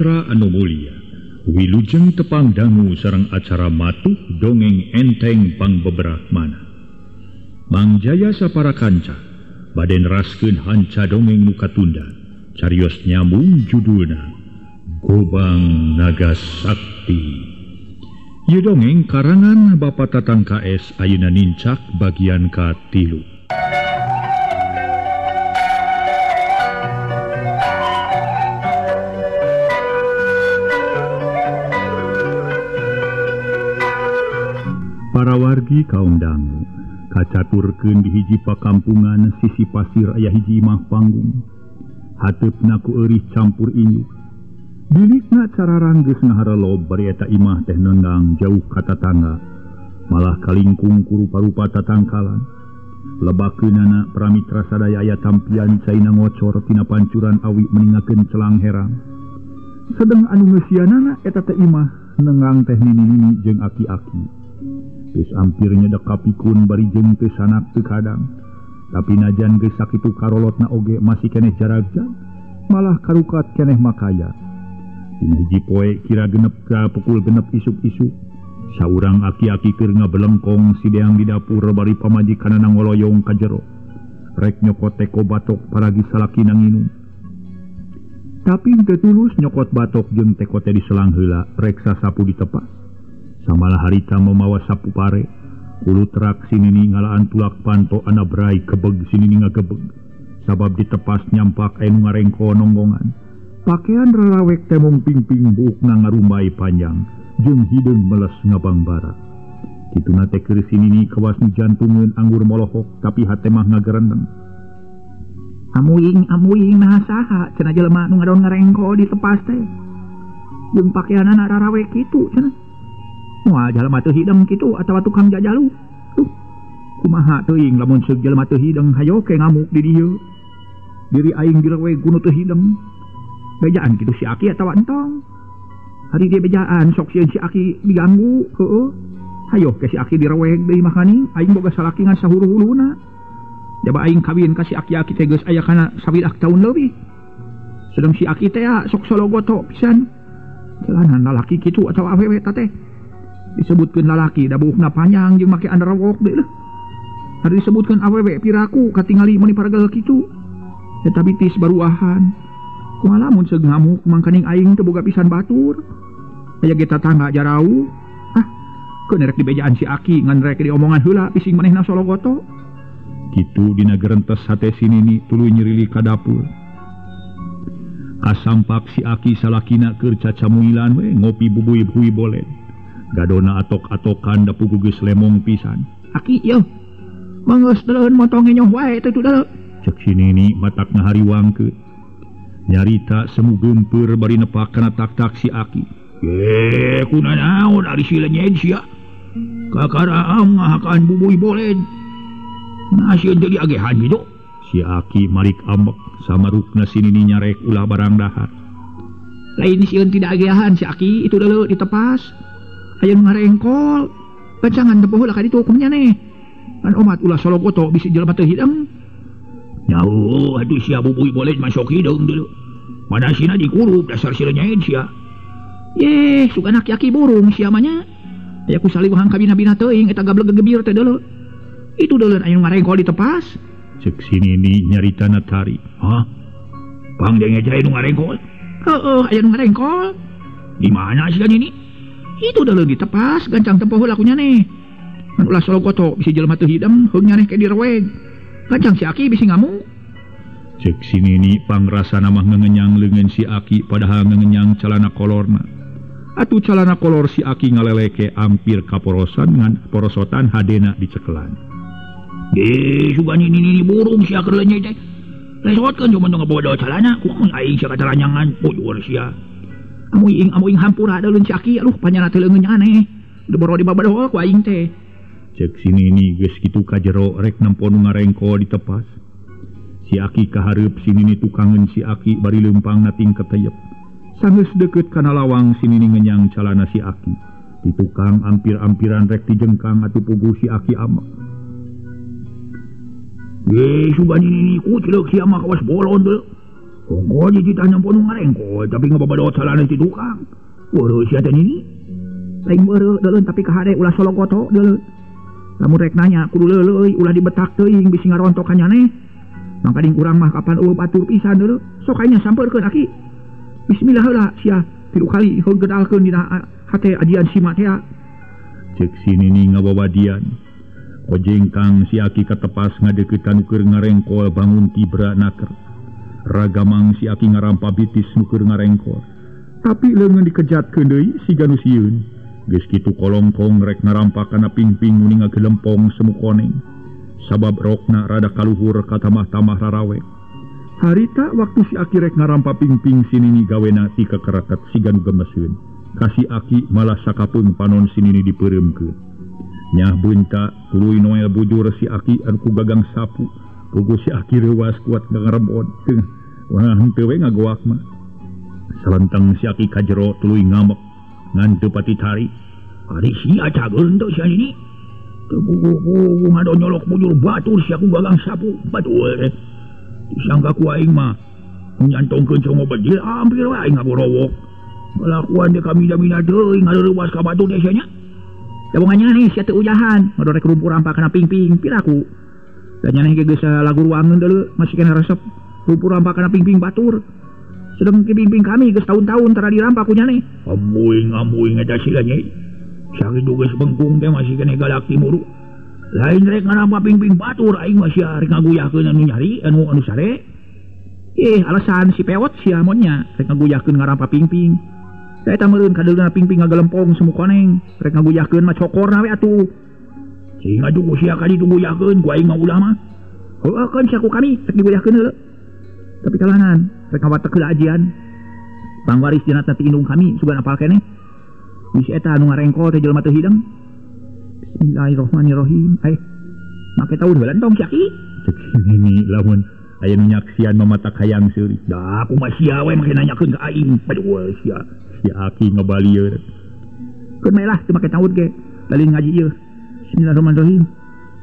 Paramitra anu mulia, wilujeng tepang dangu sareng acara matuh dongeng enteng pangbeberah mana. Mang Jaya sapara kanca bade neraskeun hanca dongeng nu katunda, carios nyambung judulna Gobang Naga Sakti. Ieu dongeng karangan Bapak Tatang KS ayeuna nincak bagian ka-3. Para wargi kaum dangu kacaturkeun di hiji pakampungan sisi pasir aya hiji imah panggung. Hateupna ku eurih campur inyuk. Bilikna cararang geus ngaharelob bari eta imah teh nenggang jauh ka tatangga, malah kalingkung ku rupa-rupa tatangkalan. Lebakeunana pramitra sadaya aya tampian caina ngocor tina pancuran awi meningakeun celang herang. Sedeng anu ngeusianana eta teh imah nenggang teh nini-nini jeung aki-aki. Geus ampir nyedek kapikun bari jeung teu sanak teu kadang. Tapi najan geus sakitu karolotna oge masih keneh jaragja, malah karukat keneh makaya. Dina hiji poe kira genep ka pukul 6 isuk-isuk, saurang aki-aki keur ngabelengkong sideang di dapur bari pamajikanana ngoloyong ka jero. Rek nyokot teko batok paragi salakina nginum. Tapi teu tulus nyokot batok jeung teko teh diselang heula rek sasapu ditepas. Samalah harita memawa sapu pare, kulut rak sinini ngalaan tulak panto anabrai kebeg sinini ngagebeg. Sabab ditepas nyampak anu ngarengko nonggongan. Pakaian rarawek temong pingping buukna ngarumbai panjang, jeung hideung meles ngabangbara. Kituna teh keur sinini kawas nu jantungeun anggur molohok tapi hate mah ngagerendeng. Amuing amuing nah saha cenah jelema nu ngadon ngarengko ditepas teh. Jeung pakaianana rarawek kitu cenah. Wah, jelema teu hideng kitu atawa tukang jajalu. Kumaha teuing lamun seug jelema teu hideng hayo ke ngamuk di dieu. Diri aing direwe ku nu teu hideng. Bejaan kitu si aki atawa entong. Hari ge bejaan sok sieun si aki diganggu, heueuh. Hayo ke si aki direweg deui makaning aing boga salaki ngan sahuru-huruna. Jaba aing kawin ka si aki-aki teh geus aya kana sawidak taun leuwih. Sedeng si aki teh sok sologoto pisan. Jalanan lalaki kitu atawa awewe teh. Disebutkeun lalaki da buukna panjang jeung make underwalk deui leuh. Hari disebutkeun awewe piraku katingali meuni paragel kitu. Eta bitis baruahan. Kumaha lamun seug ngamuk mangkaning aing teu boga pisan batur. Aya ge tatangga jarauh. Ah, keun rek dibejaan si aki ngan rek diomongan heula bising manehna sologoto. Kitu dina gerentes hate si nini tuluy nyirili ka dapur. Kasampak si aki salakina keur cacamuilan we ngopi bubuy-buy bolet. Gadona atok-atokan da pugu geus lemong pisan. Aki yeuh. Manggeus deuleun motong nyoh wae teh deuleu. Cek si nini matak ngahariwangkeun. Nyarita semu geumpeur bari nepak kana tak-tak si aki. Ye, kunanaon ari si lenyed sia. Kakaraam ngahakan bubuy boled. Nah sieun teu diagehan kitu. Si aki malik ambek samarukna si nini nyarek ulah barang dahar. Lain sieun tidak agehan si aki itu deuleu ditepas. Aya nu ngarengkol. Gancangan teu poho lah ka ditu hukumnya neh. Kan omat ulah sologoto bisi jelema teu hideng. Nyaho atuh sia bubuy boled masuk hideung deuleu. Mana sina dikurup dasar si lenyeid sia. Yeh, sugan aki-aki burung sia mah nya. Aya ku saliwahang kabina-bina teuing eta gableg gegebir teh deuleu. Itu deuleu aya nu ngarengkol ditepas. Cek si nini nyaritana tari. Hah? Pang denge teh nu ngarengkol? Heueuh, aya nu ngarengkol. Di mana sia nini? Itu deuleu ditepas gancang tempo heula ku nyaneh. Kan ulah sologoto bisi jelema teu hideng heung nyaneh ke direweg. Gancang si aki bisi ngamuk. Cek si nini pangrasana mah ngengenyang leungeun si aki padahal ngengenyang calana kolorna. Atuh calana kolor si aki ngaleleke ampir kaporosan ngan porosotan hadena dicekelan. Ge sugan nini burung sia keur leunyeut teh. Lesotkeun cuma nu ngabodo calana kumaha aing sia kataranyangan bujur sia. Amuing amuing hampura deuleu si aki aduh panyana teh leungeun aneh. Diboro dibabadoh ku aing teh. Cek si nini geus kitu ka jero rek nempo nu ngarengko ditepas. Si aki kahareup si nini tukangeun si aki bari leumpangna tingket teyep. Sanggeus deukeut kana lawang si nini ngenyang calana si aki. Di tukang ampir-ampiran rek dijengkang atuh puguh si aki amek. Ye sugan nini ku cileuk sia mah kawas bolon deuleu. Kongko dititah nyampo nu ngarengkol tapi ngababadot salana ti tukang. Weureuh sia teh nini. Lain weureuh deuleun tapi kahade ulah sologoto deuleun. Lamun rek nanya kudu leuleui ulah dibetak teuing bisi ngarontok ka nyaneh. Mangkading urang mah kapan eueuh batur pisan deuleu. Sok aya sampeurkeun aki. Bismillah heula sia tilu kali heugedalkeun dina hate ajian sima teh. Cek si nini ngababadian. Kojengkang si aki katepas ngadeuketan nu keur ngarengkol bangun tibra naker. Ragamang si aki ngarampa bitis nu keur ngarengkol. Tapi leungeun dikejatkeun deui siga nu sieun. Geus kitu kolongkong rek ngarampa kana pingping muni ngagelempong semu koneng. Sabab rokna rada kaluhur katamah-tamah rarawe. Harita waktu si aki rek ngarampa pingping si nini gawena ti kakeraket siga nu gemeseun. Ka si aki malah sakapeung panon si nini dipeureumkeun. Nyah beunta tuluy noel bujur si aki anu ku gagang sapu. Pugu si aki reuwas kuat ngarembon. Wah henteu we ngagoak mah. Salentang si aki ka jero tuluy ngamek ngan teu pati tari. Ari sia cageun teu sia nini. Teu pugu ngadonyolok bujur batur sia ku gagang sapu. Batur. Disangka ku aing mah nyantongkeun congo bedil hampir we aing ngagorowok. Kalakuan teh kami jamina teuing ngareuwas ka batur teh sia nya. Da boga nyaneh sia teu ujahan, ngadorek rumpur rampa kana pingping piraku. Da nyaneh ge geus lagu ruangeun deuleu masih keneh resep rumpur rampa kana pingping batur. Sedeng ki pingping kami geus tahun-tahun tara dirampa ku nyaneh. Ambuing-ambuing eta sia nya. Sakitu geus bengkung teh masih keneh galak timuru. Lain rek ngarampa pingping batur aing mah sia rek ngaguyahkeun anu nyari anu anu sare. Alasan si pewot sia mun nya rek ngaguyahkeun ngarampa pingping. Da eta meureun kadeulna pingping ngagelempong semu koneng rek ngaguyahkeun mah cokorna we atuh. Cing atuh ku sia ka ditu guyahkeun ku aing mah ulah mah. Heueuh keun sia ku kami rek diguyahkeun heula. Tapi kalanan rek ngawatek heula ajian. Pangwaris dina ti indung kami sugan apal keneh. Bisi eta anu ngarengkol teh jelema teu hideng. Bismillahirrahmanirrahim. Make taun heula entong sia ki. Cek nini lamun aya nu nyaksian mamatak hayang seuri. Da kumaha sia we make nanyakeun ka aing. Baduh sia. Si aki ngabalieur. Keun bae lah teu make taun ge. Lalin ngaji ieu. Bismillahirrahmanirrahim.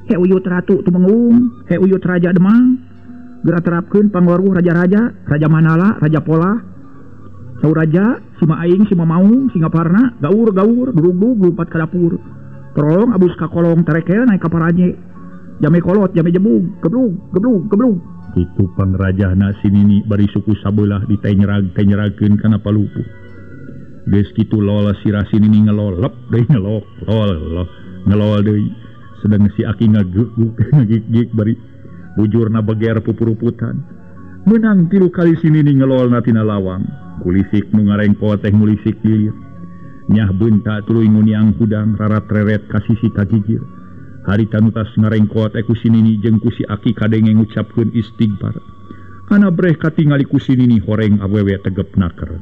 He uyut ratu Tumenggung, he uyut raja Demang. Geura terapkeun pangwaruh raja-raja, Raja Manala, Raja Pola. Sauraja, Sima Aing, Sima Maung, Singaparna, gaur-gaur, durugdug lumpat ka dapur. Torolong abus ka kolong terekel naik ka paranje. Jame kolot, jame jebug, geblug, geblug, geblug. Kitu pangrajahna si nini bari suku sabelah ditenyerag-tenyeragkeun kana palupuh. Geus kitu lol sirah si nini ngelolep deui ngelok, lol, ngelol deui. Sedang si aki ngageguk ngagigig bari bujurna beger pupuruputan. Menang 3 kali si nini ngelolna tina lawang. Kulisik nu ngarengkol teh ngulisik lilir. Nyah beunta tuluy nguniang hudang rarat-reret ka sisi kagigir. Harita nu tas ngarengkol teh ku si nini jeung ku si aki kadenge ngucapkeun istighfar. Kana breh katingali ku si nini horeng awewe tegep naker.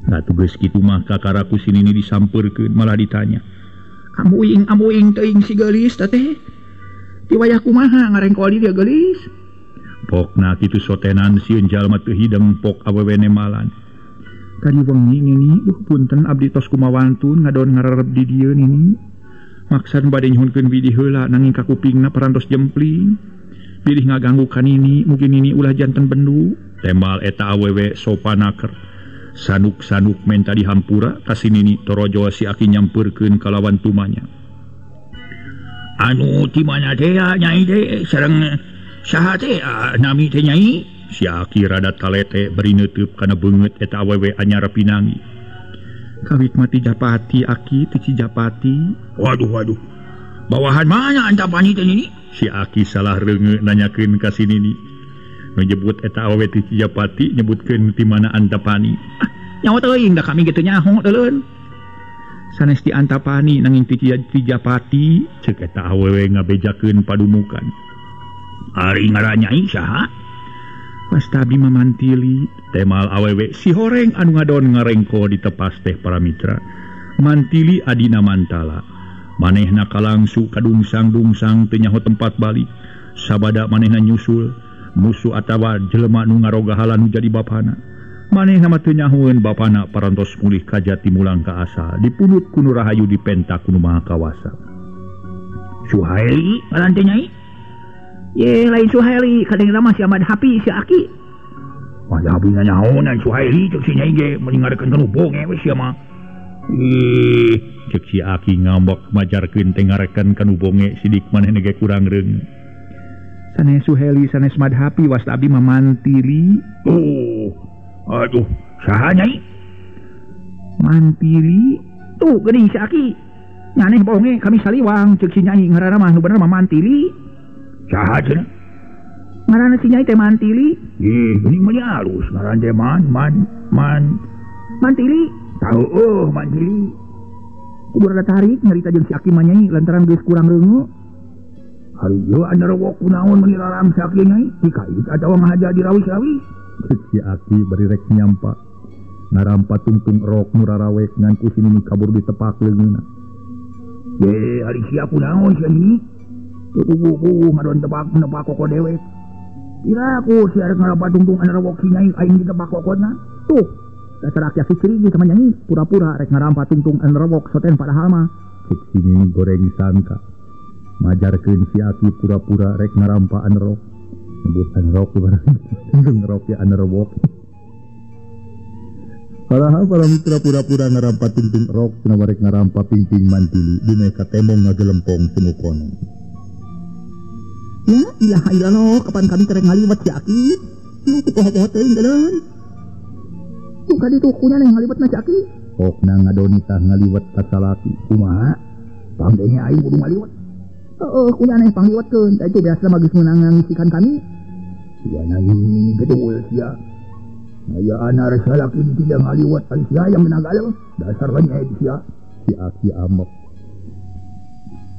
Nah geus kitu mah kakara ku si nini disampeurkeun malah ditanya. Amuing teuing si geulis teh. Ti wayah kumaha ngarengkol di dia geulis? Pokna kitu sotenan sieun jalma teu hideng pok awewe nemalan. Kadi wengi nini, duh punten abdi tos kumawantun ngadon ngarerep di dieu nini. Maksad bade nyuhunkeun bidi heula nanging ka kupingna parantos jempling. Bilih ngaganggu ka nini, mugi nini ulah janten bendu. Temal eta awewe sopanaker. Sanuk-sanuk menta dihampura ka si nini torojo si aki nyampeurkeun kalawan tumanya. Anu ti mana teh nyai teh sareng saha teh nami teh nyai? Si aki rada talete bari neuteub kana beungeut eta awewe anyar pinangi. Kawit mati Japati aki ti Cijapati. Waduh waduh. Bawahan mana Antapani teh nini? Si aki salah reungeun nanyakeun ka si nini. Nu nyebut eta awewe ti Cijapati nyebutkeun ti mana Antapani. Ah, nyawa teuing da kami ge teu nyaho teuleun. Sanes di Antapani nanging ti Cijapati cek eta awewe ngabejakeun padumukan. Ari ngaran nyai saha? Pasta abdi mah Mantili. Temal awewe si horeng anu ngadon ngarengko di tepas teh para mitra. Mantili adina Mantala. Manehna kalangsu kadungsang-dungsang teu nyaho tempat balik. Sabada manehna nyusul musuh atawa jelema nu ngarogahala nu jadi bapana. Manehna mah teu nyahoeun bapana parantos mulih ka jati mulang ka asal dipunut ku nu rahayu dipenta ku nu Maha Kawasa. Suhaili ngaran teh nyai? Ye lain Suhaili kadang mah si Ahmad Hapi si aki. Wah abi nyahonan Suhaili cek si Nyai ge mending ngarekeun kanu bonge we sia mah. Ih, cek si Aki ngambek majarkeun teh ngarekeun kanu bonge sidik manehna ge kurang reung. Sanes Suheli sanes Madhapi wasta abdi mah Mantili. Oh, aduh, saha Nyai? Mantili. Tuh geuning si Aki. Nyaneh bonge kami saliwang cek si Nyai ngaranna mah nu bener mah Mantili. Saha cenah? Ngaranna si Nyai teh Mantili. Ih, geuning mah alus ngaran teh man man man Mantili. Tahu Mantili. Kudu rada tarik nyarita jeung si Aki mah Nyai lantaran geus kurang reuneu. Hari ieu anu rewok kunaon meuni rarangsak ieu Nyai? Dikait atawa ngahaja dirawis-rawis. Cek si Aki bari rek nyampa. Ngarampa tungtung rok nu rarawek ngan ku si Nini kabur ditepak leungeunna. Ye, ari sia kunaon sia Nini? Teu puguh-puguh ngadon tepak nepak koko dewek. Piraku si arek ngarampa tungtung anu rewok si Nyai aing ditepak kokona. Tuh, dasar aki-aki ciri sama Nyai pura-pura rek ngarampa tungtung anu rewok soten padahal mah. Cek si Nini goreng sangka. Majarkeun si Aki pura-pura rek ngarampa anu rok. Nyebut anu rok barang. Tungtung rok ya anu rewok. Padahal para mitra pura-pura ngarampa tungtung rok cenah rek ngarampa pingping Mantili dina katemong ngagelempong semu kono. Ya ilaha illallah kapan kami terek ngaliwet si Aki? Nu poho-poho teuing deuleuh. Tuh ka ditu kunya neh ngaliwetna si Aki. Okna ngadonita ngaliwet ka salaki. Kumaha? Pangdenge aing kudu ngaliwet. Heeh, kunya neh pangliwetkeun. Tah itu biasa mah geus meunang ngisikan kami. Sia nai gedul sia. Aya anar salaki tidak ngaliwet ari sia yang menang galeuh. Dasar lenyed sia. Si Aki amok.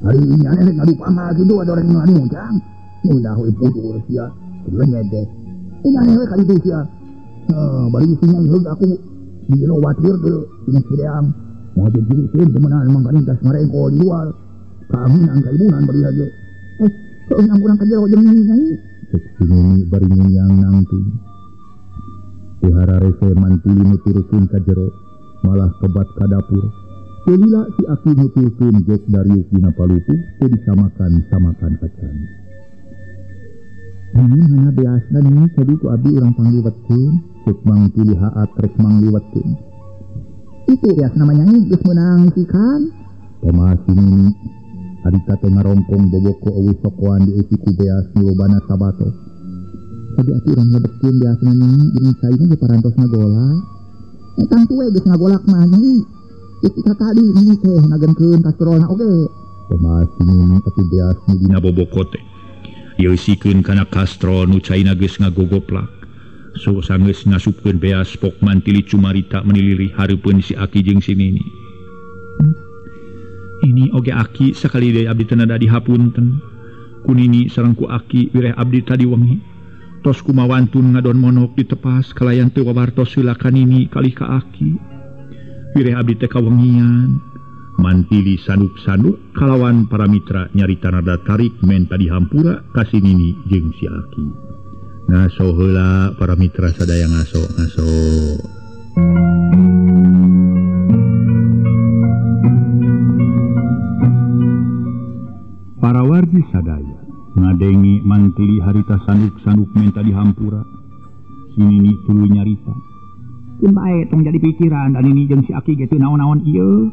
Ari nya neh ngadu pama kitu ada orang nganu jang. Munah we pudur sia. Lenyed deh. Kunya neh we ka ditu sia. Heuh, bari si Nyai heug aku di jero watir deui dina sideang. Moal jadi sieun temenan mangkaning tas ngarengko di luar. Kaanginan kaibunan bari lagi. Heuh nang urang ka jero jeung Nyai. Cek si Nini bari ngiang nangtung. Teu hararese Mantili nuturkeun ka jero, malah kebat ka dapur. Teu lila si Aki nuturkeun gok dariuk dina palupuh teu disamakan-samakan acan. Ini mana biasna nih tadi ku abdi urang pangliwetkeun. Cek Mantili haat rek mangliwetkeun. Itu biasna mah Nyai geus meunang ngisikan. Kumaha si Nini harita teh ngarongkong boboko eueuh sokoan dieusi ku beas nu lobana sabato. Tadi atuh urang lebetkeun biasna Nini jeung caina ge parantos ngagolak. Etang tue geus ngagolak mah Nyai. Geus ika tadi Nini teh nagenkeun kastrolna oge. Kumaha si Nini atuh beas nu dina boboko teh yeusikeun kana kastrol nu caina geus ngagogoplak. So sanggeus ngasupkeun beas pok Mantili cumarita menilirih hareupeun si Aki jeung si Nini. Ini oge Aki sakali deui abdi teu nada dihapunten. Ku Nini sareng ku Aki wireh abdi tadi wengi. Tos kumawantun ngadon monok ditepas kalayan teu wawartos heula ka Nini kalih ka Aki. Wireh abdi teh kawengian. Mantili sanuk-sanuk kalawan para mitra nyarita nada tarik menta dihampura ka si Nini jeung si Aki. Ngaso heula para mitra sadaya ngaso ngaso. Para wargi sadaya ngadengi Mantili harita sanuk-sanuk menta dihampura. Si Nini tuluy nyarita. Keun bae tong jadi pikiran dan Nini jeung si Aki ge teu naon-naon ieu.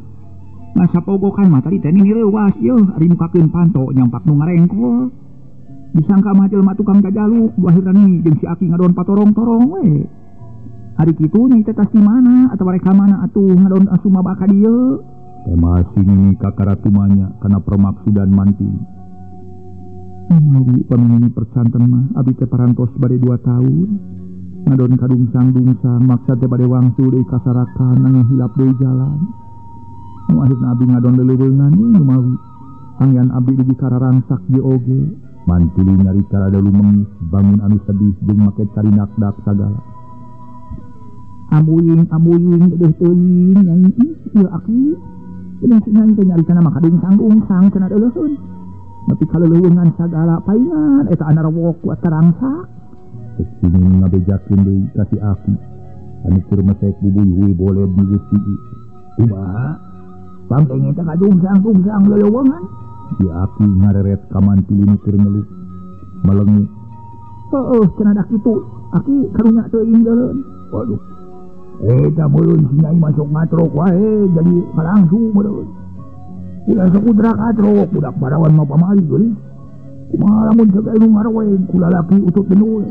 Masa pogokan mah tadi teh Nini reuwas ieu ari mukakeun panto nyampak nu ngarengkol. Disangka mah jelema tukang jajaluk du akhirna Nini jeung si Aki ngadon patorong-torong we. Ari kitu nyai teh tas di mana atawa rek ka mana atuh ngadon asup mabak ka dieu. Tema si Nini kakaratumanya kana permaksudan Mantili. Mawi pamini percanten mah abdi teh parantos bade 2 tahun. Ngadon kadungsang-dungsang maksad teh bade wangsul deui kasarakan nanging hilap deui jalan. Nu akhirna abdi ngadon leleuweungan we nu mawi. Hangyan abdi dugi kararangsak ge oge. Mantili nyarita rada lumengis bangun anu sedih jeung make carinakdak sagala. Amuying amuying dedeh teuing Nyai ieu Aki. Geuning si Nyai teh nyaritana mah kadungsang-dungsang cenah deuleuheun. Nepi ka leleuweungan sagala paingan eta anarwok kuat karangsak. Cek si Nini ngabejakeun deui ka si Aki. Anu keur mesek bubuy boleh nu geus sii. Kumaha? Pangdenge teh kadungsang-dungsang leleuweungan. Si Aki ngareret ka Mantili nu keur ngeluh. Melengu. Heueuh cenah da kitu aki karunya teuing deuleu. Waduh. Eta meureun si Nyai masuk ngatrok wae jadi kalangsu meureun. Ulah sok udrak atrok budak parawan mah pamali geuning. Kumaha lamun ceuk anu ngarowe ku lalaki utut benul.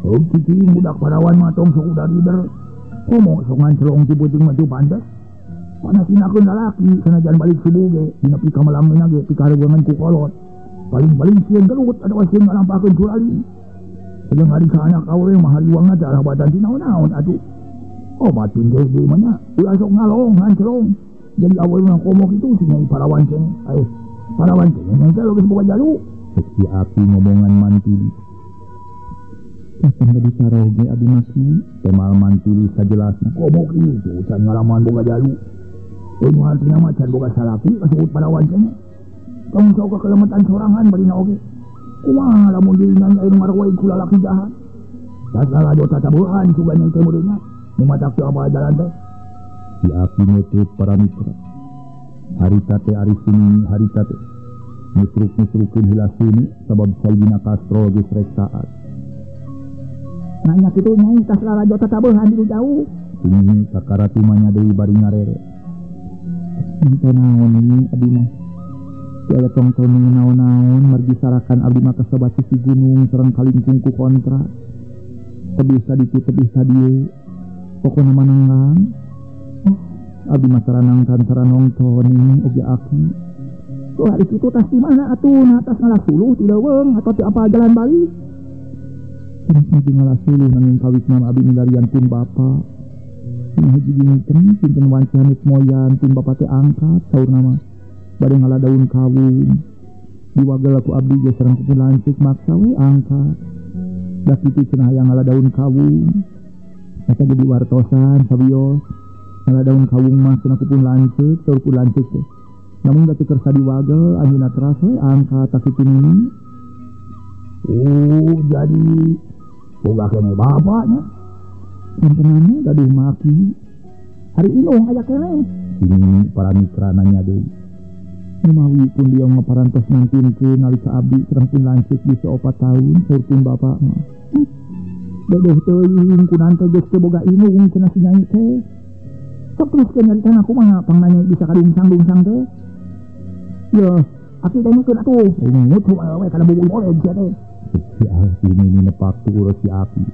Heuh cicing budak parawan mah tong sok udah lider. Komo sok nganclong ti peuting mah teu pantes. Mana sinakeun lalaki sanajan balik subuh ge dina pikamelamna ge pikahareueungan ku kolot. Paling-paling sieun gelut atawa sieun ngalampahkeun curali. Sedang hari ka anak awewe mah hariwangna teh arah batan ti naon-naon atuh. Obat pinggir di mana? Ulah sok ngalong nganclong. Jadi awewe mah komo kitu si Nyai Parawan cenah. Ayo Parawan cenah nyai teh geus boga jalu. Cek si Aki ngomongan Mantili. Kapan bade caroge abdi mah temal Mantili sajelasna. Komo kitu can ngalaman boga jalu. Euy artina mah can boga salaki kasebut Parawan cenah. Kamu sok kakelemetan sorangan barina oge. Kumaha lamun diri nyai anu ngarowe ku lalaki jahat. Tas lalajo tatabuhan sugan nyai teh meureun nya. Nu matak teu apa jalan teh. Si Aki ngetut para mitra. Harita teh ari sini harita teh. Nusruk-nusrukeun heula sini sabab Sayyidina Castro geus rek saat. Nanya kitu nyai tas lalajo tatabuhan di jauh. Ini kakarati mah nya deui bari ngarere. Henteu naon ini abdi mah. Teu aya tongton naon-naon margi sarakan abdi mah kasobat si gunung sareng kalingkung ku kontra. Tebih saditu tebih sadieu. Pokona mah nanglang. Oh, abdi mah saranangkan saranongton ini oge aki. Tuh hari kitu tas di mana atuh? Nah tas ngalah suluh ti leuweung atau ti apa jalan balik? Sanes abdi ngalah suluh nanging kawitna mah abdi milarian pun bapa. Dina hiji dinten pinten wanci hanut moyan pun bapa teh angkat saurna mah. Bade ngalah daun kawung. Diwagel ku abdi ge sareng ku lanceuk maksa we angkat. Da kitu cenah hayang ngalah daun kawung. Eta ge diwartosan sawios. Ngalah daun kawung mah cenah ku pun lanceuk, saur ku lanceuk teh. Namun da teu kersa diwagel anjeunna teras we angkat ta kitu nini. Oh, jadi boga keneh bapaknya. Sampenana gaduh maki. Hari inung aya keneh. Ini para mitra nanya deui. Numawi pun dia ngaparantos nantinkeun nalika abdi sareng pun lanceuk bisa 4 tahun saur pun bapak mah. Dedeh teuing kunan teh geus teu boga inung cenah si Nyai teh. Sok teruskeun nyaritana kumaha pangnanya bisa kadungsang-dungsang teh. Yeuh, aki dengekeun atuh. Ngut kumaha we kana bubuy oleh sia teh. Si Aki ini nepak tuur si Aki.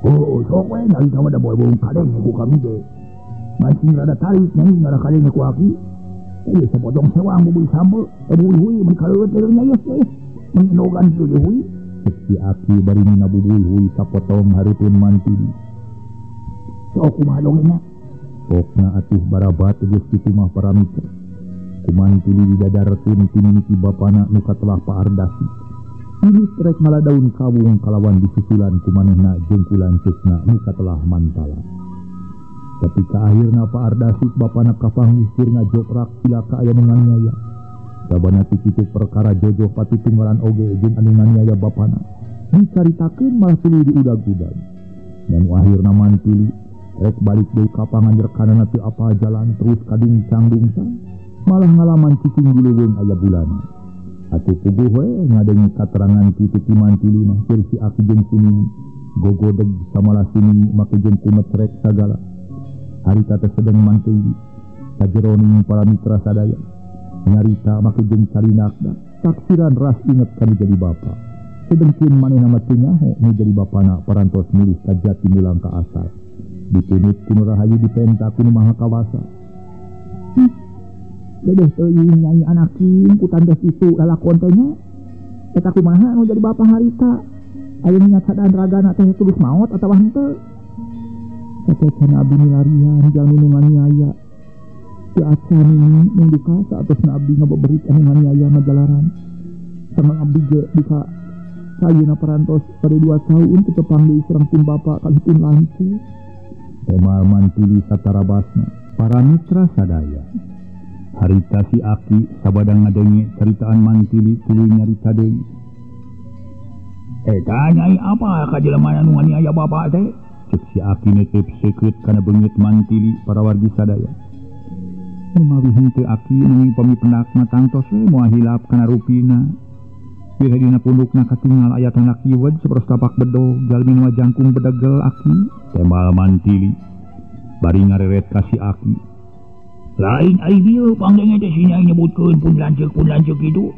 Oh, sok we nyarita mah da moal kadeng ku kami ge. Mancing rada tarik nyai ngara kadeng ku aki. Ieu sapotong sewang bubuy sambeu, bubuy hui mun kaleueut teh nya ieu. Mendogan teu hui. Si Aki bari nina bubuy hui sapotong hareupeun Mantili. Sok kumaha dongengna? Pokna atuh barabat geus kitu mah para mitra. Ku Mantili didadarkeun ku mimiti bapana nu katelah Pak Ardasi. Ini rek ngala daun kawung kalawan disusulan ku manehna jeung ku lanceukna nu katelah Mantala. Ketika akhirna Pak Ardasi bapana kapanggih keur ngajokrak cilaka aya nu nganiaya. Sabana ti kitu perkara jojoh patitunggalan oge jeung anu nganiaya bapana. Dicaritakeun malah tuluy diudag-udag. Dan akhirna Mantili rek balik deui ka panganjerkanana teu apal jalan terus kadungcang-dungcang malah ngalaman cicing di leuweung aya bulana. Atuh puguh we ngadenge katerangan kitu ti Mantili mah keur si Aki jeung Sumini gogodeg samalah Sumini make jeung kumetrek sagala. Harita teh sedeng Mantili sajeroning para mitra sadaya nyarita make jeung carinakna taksiran ras inget kanu jadi bapa. Sedengkeun manehna mah teu nyaho nu jadi bapana parantos mulih ka jati mulang ka asal. Ditunut ku nu rahayu dipenta ku nu maha kawasa. Dedeh teuing nyai anakin ku tanda kitu lalakon teh nya. Eta kumaha nu jadi bapa harita? Aya niat sadaan ragana teh tulus maot atawa henteu? Eta cenah abdi milarian jalmi nu nganiaya. Teu acan ini mung duka saatosna abdi ngabeberit anu nganiaya majalaran. Sareng abdi ge duka sayeuna parantos pada 2 tahun teu tepang deui sareng pun bapa kalih pun lanceuk. Temal Mantili satarabasna para mitra sadaya. Harita si Aki sabada ngadenge caritaan Mantili tuluy nyarita deui. Eta nyai apa ka jelema anu nganiaya bapa teh? Cek si Aki netep seukeut kana beungeut Mantili para wargi sadaya. Numawi henteu Aki nanging pami pendak mah tangtos we moal hilap kana rupina. Bila dina pundukna katingal aya tanda kiwet sapertos tapak bedog jalmi nu jangkung bedegel aki. Temal Mantili bari ngareret ka si aki. Lain ai bieu pangdenge teh si Nyai nyebutkeun pun lanceuk kitu.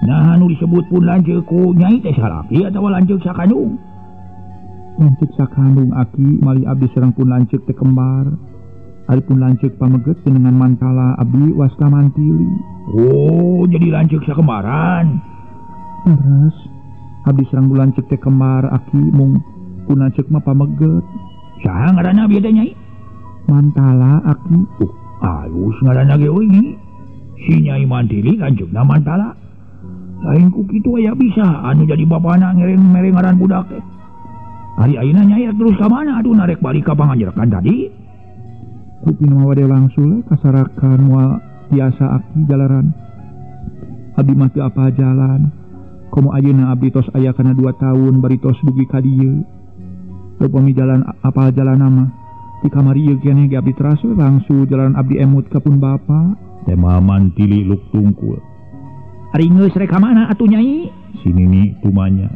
Nah anu disebut pun lanceuk ku Nyai teh salaki atawa lanceuk sakandung? Lanceuk sakandung aki, mali abdi sareng pun lanceuk teh kembar. Ari pun lanceuk pameget jenengan Mantala abdi wasta Mantili. Oh, jadi lanceuk sakembaran. Terus abdi sareng lanceuk teh kembar aki, mung pun lanceuk mah pameget. Saha ngaranna bieu teh Nyai? Mantala aki. Alus ngaranna ge euy Nyai. Si Nyai Mantili lanceukna Mantala. Lain ku kitu aya bisa anu jadi bapana ngereng mere ngaran budak teh. Ari ayeuna Nyai rek terus ka mana atuh narek balik ka panganjerkan tadi? Kupina mah bade langsung kasarakan moal tiasa aki jalaran. Abdi mah teu apa jalan. Komo ayeuna abdi tos aya kana 2 tahun bari tos dugi ka dieu. Upami jalan apal jalan mah di kamari ieu keneh ge abdi teras we langsung jalan abdi emut ka pun bapa. Temal Mantili luk tungkul. Ari geus rek ka mana atuh Nyai? Si Nini tumanya.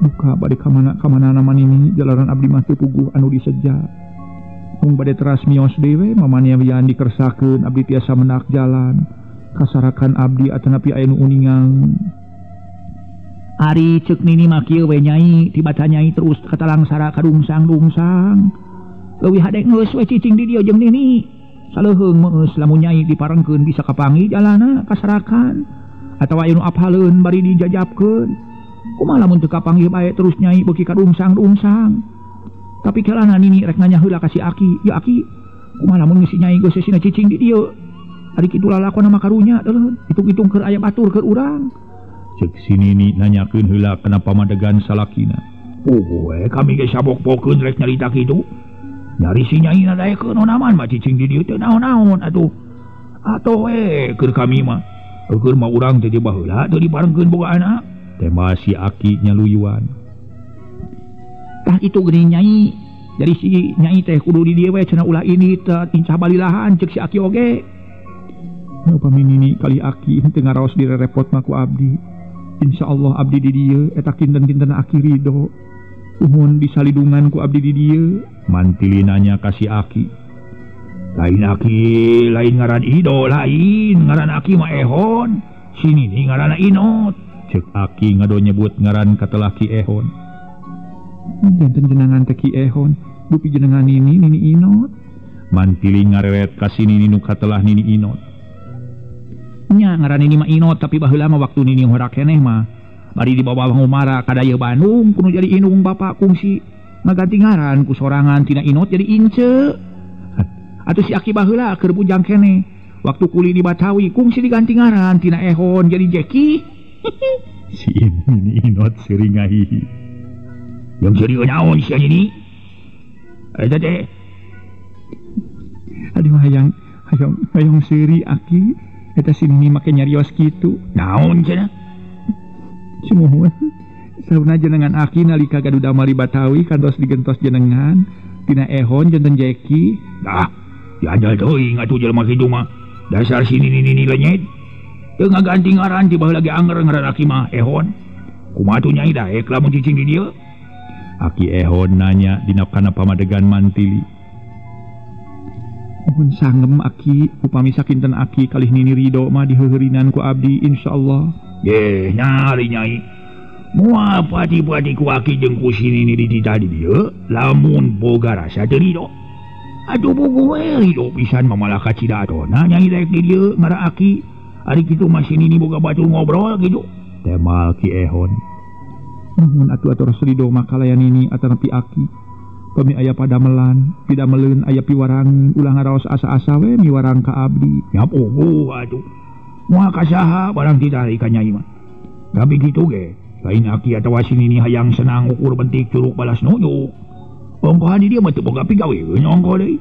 Duka bade ka mana-kamana nama Nini jalanan abdi mah teu puguh anu diseja. Mung bade teras mios dewe mamania wian dikersakeun abdi tiasa menak jalan. Kasarakan abdi atanapi aya nu uningang. Ari ceuk Nini mah kieu we Nyai, tibata Nyai terus katalangsara kadungsang-dungsang. Leuwih hade geus we cicing di dieu jeung Nini. Saleuheung meus lamun Nyai diparengkeun bisa kapanggih jalana kasarakan. Atawa aya nu apaleun bari dijajabkeun. Kumaha lamun teu kapanggih bae terus Nyai beuki kadungsang-dungsang. Tapi kelana Nini rek nanya heula ka si Aki. Ya Aki, kumaha lamun geus si Nyai geus sina cicing di dieu? Ari kitu lalakon mah karunya deuleun. Hitung-hitung keur aya batur keur urang. Ceuk si Nini nanyakeun heula kana pamadegan salakina. Oh, kami ge sabok-bokeun rek nyarita kitu. Nyari si Nyai na daekeun onaman mah cicing di dieu teh naon-naon atuh. Atoh we keur kami mah. Keur mah urang teh baheula teu diparengkeun boga anak. Tema si Aki nyaluyuan. Tah itu geuning Nyai. Jadi si Nyai teh kudu di dieu we cenah ulah ini teh incah balilahan ceuk si Aki oge. Upami Nini kali Aki teu ngaraos direrepot mah ku abdi. Insyaallah abdi di dieu eta kinten-kinten Aki ridho. Uhun disalidungan ku abdi di dieu. Mantili nanya ka si Aki. Lain Aki, lain ngaran Ido, lain ngaran Aki mah Ehon. Si Nini ngaranna Inot. Ceuk Aki ngado nyebut ngaran katelah Ki Ehon. Janten jenengan teh Ki Ehon, dupi jenengan Nini, Nini Inot. Mantili ngareret ka si Nini nu katelah Nini Inot. Nya ngaran Nini mah Inot, tapi baheula mah waktu Nini horak keneh mah bari dibawa ngumara ka dayeuh Bandung kudu jadi indung bapak kungsi ngaganti ngaran ku sorangan tina Inot jadi Ince. Atuh si Aki baheula keur bujang keneh waktu kuli di Batawi kungsi diganti ngaran tina Ehon jadi Jeki. Si Nini Inot sering ngahihi. Yang serius naon si Nini? Eta teh. Aduh hayang hayang hayang seuri Aki. Eta si Nini make nyarios kitu. Naon cenah? Sumuhun. Saurna jenengan Aki nalika gaduh damel di Batawi kantos digentos jenengan tina Ehon janten Jeki. Dah, dianjal teuing atuh jelema kitu mah. Dasar si Nini Nini lenyet. Teu ngaganti ngaran ti baheula ge anger ngaran Aki mah Ehon. Kumaha tuh Nyai daek lamun cicing di dieu? Aki Ehon nanya dina kana pamadegan Mantili. Mohon sangem Aki, upami sakinten Aki kalih Nini ridho mah diheuheurinan ku abdi insyaallah. Yeh, nyari Nyai. Moal pati-pati ku Aki jeung ku si Nini dititah di dieu, lamun boga rasa teu ridho. Atuh bogo we ridho pisan mamalah kacida atona Nyai daek di dieu ngara Aki. Ari kitu mah si Nini boga batur ngobrol kitu. Temal Ki Ehon. Nuhun atuh atur ridho mah kalayan Nini atanapi Aki. Pami aya padamelan, pidameleun aya piwarangin, ulah ngaraos asa-asa we miwarang ka abdi. Ya puguh atuh. Moal ka saha barang titah ka Nyai mah. Tapi kitu ge, lain Aki atawa si Nini hayang senang ukur bentik curug balas nuyuk. Ongkohan di dieu mah teu boga pigawe ongkoh deui.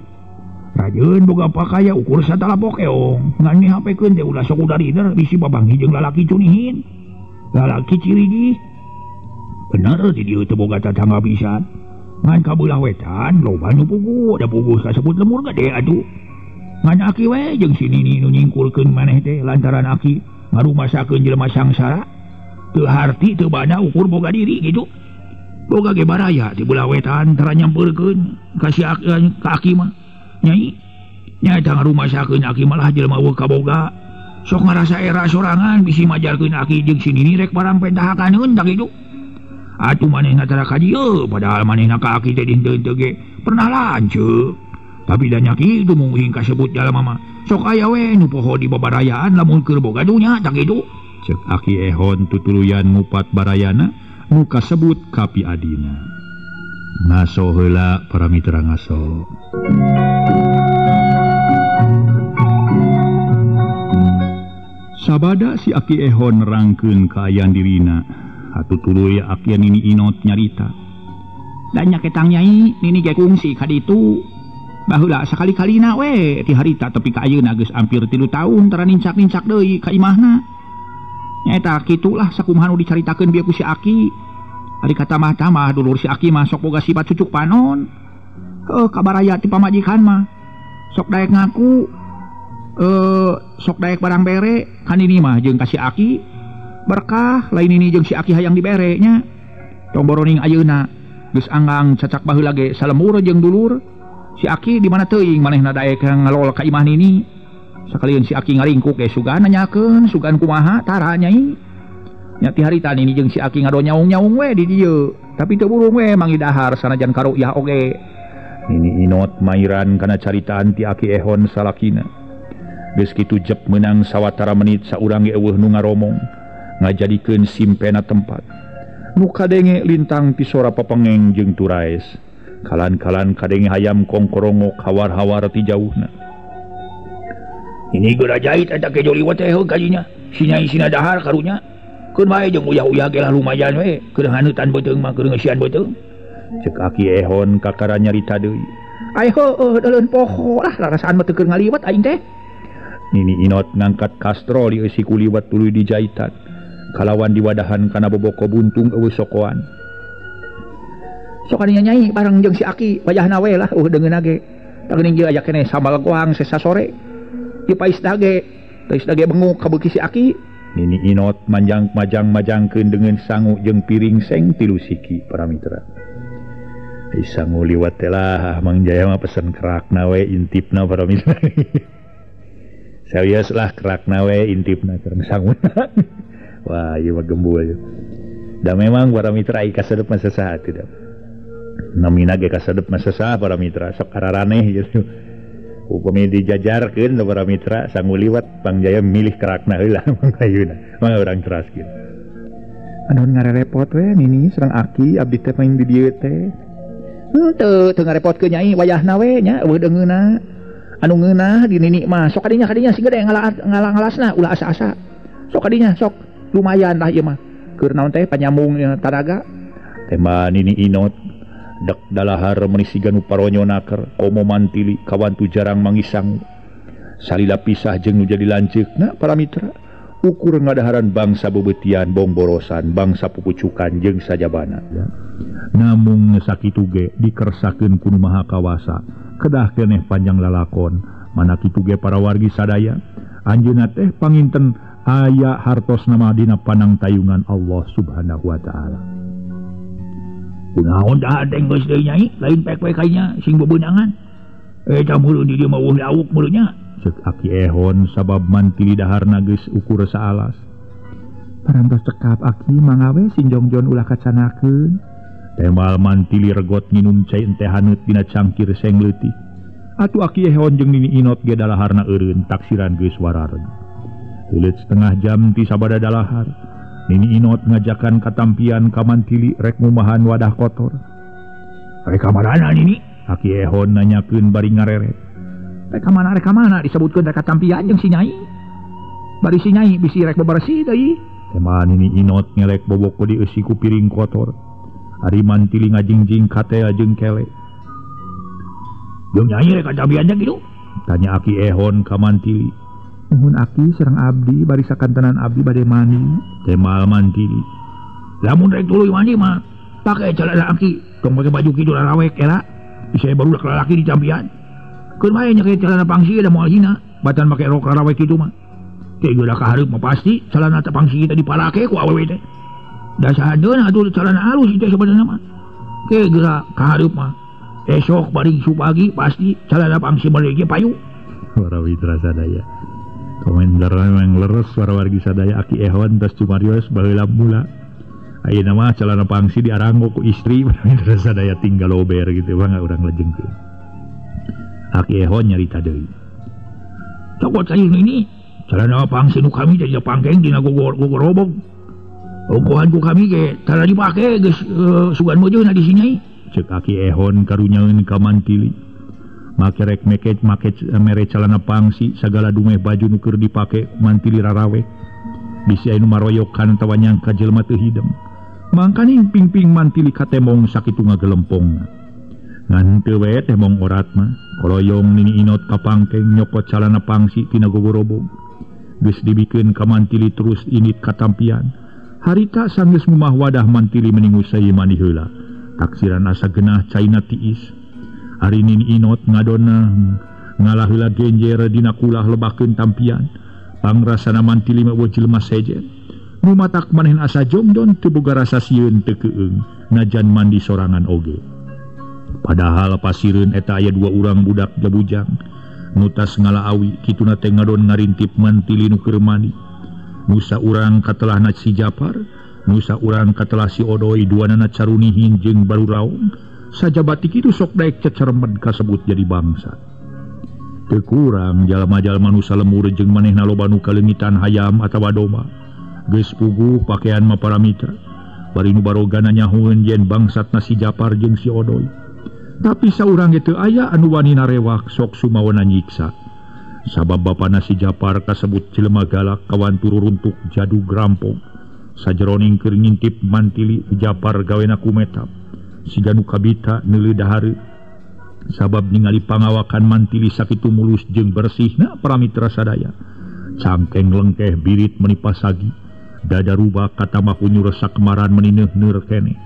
Rajeun boga pakaya ukur satalapok eong. Ngan mihapekeun teh ulah sok udarider bisi babangi jeung lalaki cunihin. Lalaki cirigi. Bener di dieu teu boga tatangga pisan. Ngan kabelah wetan loba nu puguh, da puguh kasebut lemur gede atuh. Ngan Aki we jeung si Nini nu nyingkulkeun maneh teh lantaran Aki ngarumasakeun jelema sangsara. Teu harti teu banda ukur boga diri gitu. Boga ge baraya di belah wetan tara nyampeurkeun ka si ka aki mah. Nyai nyaeta ngarumasakeun aki malah jelema eueuh kaboga. Sok ngarasa era sorangan bisi majarkeun aki jeung si nini rek barang pentahakaneun tah kitu. Atuh manehna tara ka dieu padahal manehna ka aki teh dinten teu ge pernah lanceuk. Tapi da nya kitu mungkin kasebut jalma mah. Sok aya we nu poho di babarayaan lamun keur boga dunya tah kitu. Cek aki Ehon tutuluyan ngupat barayana nu kasebut kapi adina. Ngaso heula para mitra ngaso. Sabada si aki Ehon nerangkeun kaayaan dirina, atuh tuluy aki Nini Inot nyarita. Da nya ketang nyai nini ge kungsi ka ditu. Baheula sakali-kalina we ti harita tepi ka ayeuna geus hampir 3 tahun tara nincak-nincak deui ka imahna. Nyaeta kitulah sakumaha nu dicaritakeun bieu ku si aki. Ari katamah-tamah dulur si aki mah sok boga sifat cucuk panon. Heuh kabaraya ti pamajikan mah sok daek ngaku sok daek barang bere kan ini mah jeung ka si aki berkah lain ini jeung si aki hayang dibere nya. Tong boroning ayeuna geus anggang cacak baheula ge salemur jeung dulur. Si aki di mana teuing manehna daek ngalol ka imah nini. Sakalian si aki ngaringkuk ge sugan nanyakeun sugan kumaha tara nyai. Nya ti harita nini jeung si aki ngado nyaung-nyaung we di dieu. Tapi teu burung we mangi dahar sanajan karu'yah oge. Nini Inot mairan kana caritaan ti aki Ehon salakina. Geus kitu jep meunang sawatara menit saurang ge eueuh nu ngaromong ngajadikeun simpena tempat. Nu kadenge lintang ti sora papengeng jeung turaes. Kalan-kalan kadenge hayam kongkorongok hawar-hawar ti jauhna. Ini geura jahit eta kejo liwat teh kajinya. Si nyai sina dahar karunya. Keun bae jeung uyah-uyah ge lah lumayan we. Keur haneutan beuteung mah keur ngeusian beuteung. Cek aki Ehon kakara nyarita deui. Ai heueuh deuleun poho lah rarasaan mah teu keur ngaliwat aing teh. Nini Inot ngangkat kastrol dieusi ku liwat tuluy dijaitan. Kalawan diwadahan kana boboko buntung eueuh sokoan. Sok kadinya nyai bareng jeung si aki wayahna we lah eueuh deungeunna ge. Tah geuning jeung aya keneh sambal goang sesa sore. Ieu pais dage, pais dage benguk kabeuki si aki. Nini Inot manjang majang-majangkeun deungeun sangu jeung piring seng tilu siki para mitra. Ai sangu liwat teh lah Mang Jaya mah pesen kerakna we intipna para mitra. Serius lah kerakna we intipna keur sanguna. Wah, ieu mah gembul. Da memang para mitra ai kasedep mah sasaha teu da. Namina ge kasedep mah sasaha para mitra sok araraneh gitu. Upami dijajarkeun para mitra sangu liwat Mang Jaya milih kerakna heula Mang ayeuna. Mangga urang teraskeun. Aduh ngarerepot we nini sareng aki abdi teh main di dieu teh. Henteu teu ngarepotkeun nyai wayahna we nya eueuh deungeunna. Anu ngeunah di nini mah sok kadinya kadinya si gede ngalah-ngalasna ulah asa-asa. Sok kadinya sok lumayan lah ieu mah. Keur naon teh panyambung taraga. Tema Nini Inot dek dalahar meuni siga nu paronyo naker komo mantili kawantu jarang mangisang. Salila pisah jeung nu jadi lanceukna para mitra ukur ngadaharan bangsa bebeutian bongborosan bangsa pupucukan jeung sajabana. Namung sakitu ge dikersakeun ku Nu Maha Kawasa kedah keneh panjang lalakon mana kitu ge para wargi sadaya anjeunna teh panginten aya hartos nama dina panang tayungan Allah Subhanahu wa taala. Kunaon dah teh geus deui nyai lain pek-pek kainya sing bebeunangan. Eta meureun di dieu mah eueuh lauk meureunnya. Cek aki Ehon sabab mantili daharna geus ukur saalas. Parantos cekap aki mangawe sinjongjon ulah kacanakeun. Temal mantili regot nginum cai ente haneut dina cangkir seng leutik. Atuh aki Ehon jeung Nini Inot ge dalaharna eureun taksiran geus warareg. Heuleut setengah jam ti sabada dalahar. Nini Inot ngajakan katampian ka mantili rek ngumahan wadah kotor. Rek ka mana Nini? Aki Ehon nanyakeun bari ngareret. Rek ka mana disebutkeun rek katampian jeung si nyai. Bari si nyai bisi rek bebersih deui. Tema Nini Inot ngelek boboko dieusi ku piring kotor. Ari mantili ngajingjing katel jeung kele. Jeung nyai rek katampian kitu? Tanya aki Ehon ka mantili. Nuhun aki sareng abdi bari sakantenan abdi bade mandi. Temal mantili. Lamun rek tuluy mandi mah pake celana aki, tong pake baju kitu larawek era. Bisa barudak lalaki di campian. Keun bae nya celana pangsi da moal hina, batan make rok larawek kitu mah. Teh geura ka hareup mah pasti celana teh pangsi teh dipalake ku awewe teh. Dasadeun atuh calana alus teh sebenarnya mah. Ke geura ka hareup mah. Esok bari pagi pasti calana pangsi balik ge payu. Para mitra sadaya. Komentar memang leres para wargi sadaya Aki Ehon tas cumarios baheula mula. Ayeuna mah calana pangsi diaranggo ku istri para mitra sadaya tinggal ober gitu mah urang lejengkeun. Aki Ehon nyarita deui. Cokot sayur ini calana pangsi nu kami teh pangkeng dina gogorobog. Ongkohan ku kami ge tara dipake geus sugan meujeuna di sini. Cek Aki Ehon karunyaeun ka Mantili. Make rek meke make mere calana pangsi sagala dumeh baju nu keur dipake Mantili rarawe. Bisi anu maroyokan atawa nyangka jelema teu hideng. Mangkaning pingping Mantili katemong sakitu ngagelempongna. Ngan teu we temong orat mah koloyong Nini Inot ka pangkeng nyokot calana pangsi tina gogorobog. Geus dibikeun ka Mantili terus init katampian. Harita sanggeus ngumah wadah Mantili meningusai mandi heula. Taksiran asa genah caina tiis. Ari Nini Inot ngadona ngalah heula genjer dina kulah lebakeun tampian. Pangrasana Mantili mah eueuh jelema sejen. Nu matak manehna asa jongjon teu boga rasa sieun teu keung najan mandi sorangan oge. Padahal pasireun eta aya dua urang budak jabujang. Nu tas ngala awi kituna teh ngadon ngarintip Mantili nu keur mandi. Nusa urang katelahna si Japar, nusa urang katelah si Odoi, duanana carunihin jeung baru raung. Sajabati kitu sok daek cecermed kasebut jadi bangsa. Teu kurang jalma-jalma nusa lemur jeung manehna loba nu kaleungitan hayam atawa domba. Geus puguh pakean mah para mitra. Bari nu barogana nyahueun yen bangsatna si Japar jeung si Odoi. Tapi saurang ge teu aya anu wani narewak sok sumawana nyiksa. Sabab bapana si Japar kasebut jelema galak kawan tururuntuk jadug rampong. Sajeroning keur ngintip Mantili Japar gawena kumetap. Siga nu kabita neuleuh dahareut. Sabab ningali pangawakan Mantili sakitu mulus jeung bersihna para mitra sadaya. Cangkeng lengkeh birit meni pasagi. Dada rubak katamah unyur sakemaran meni neuh-neuh keneh.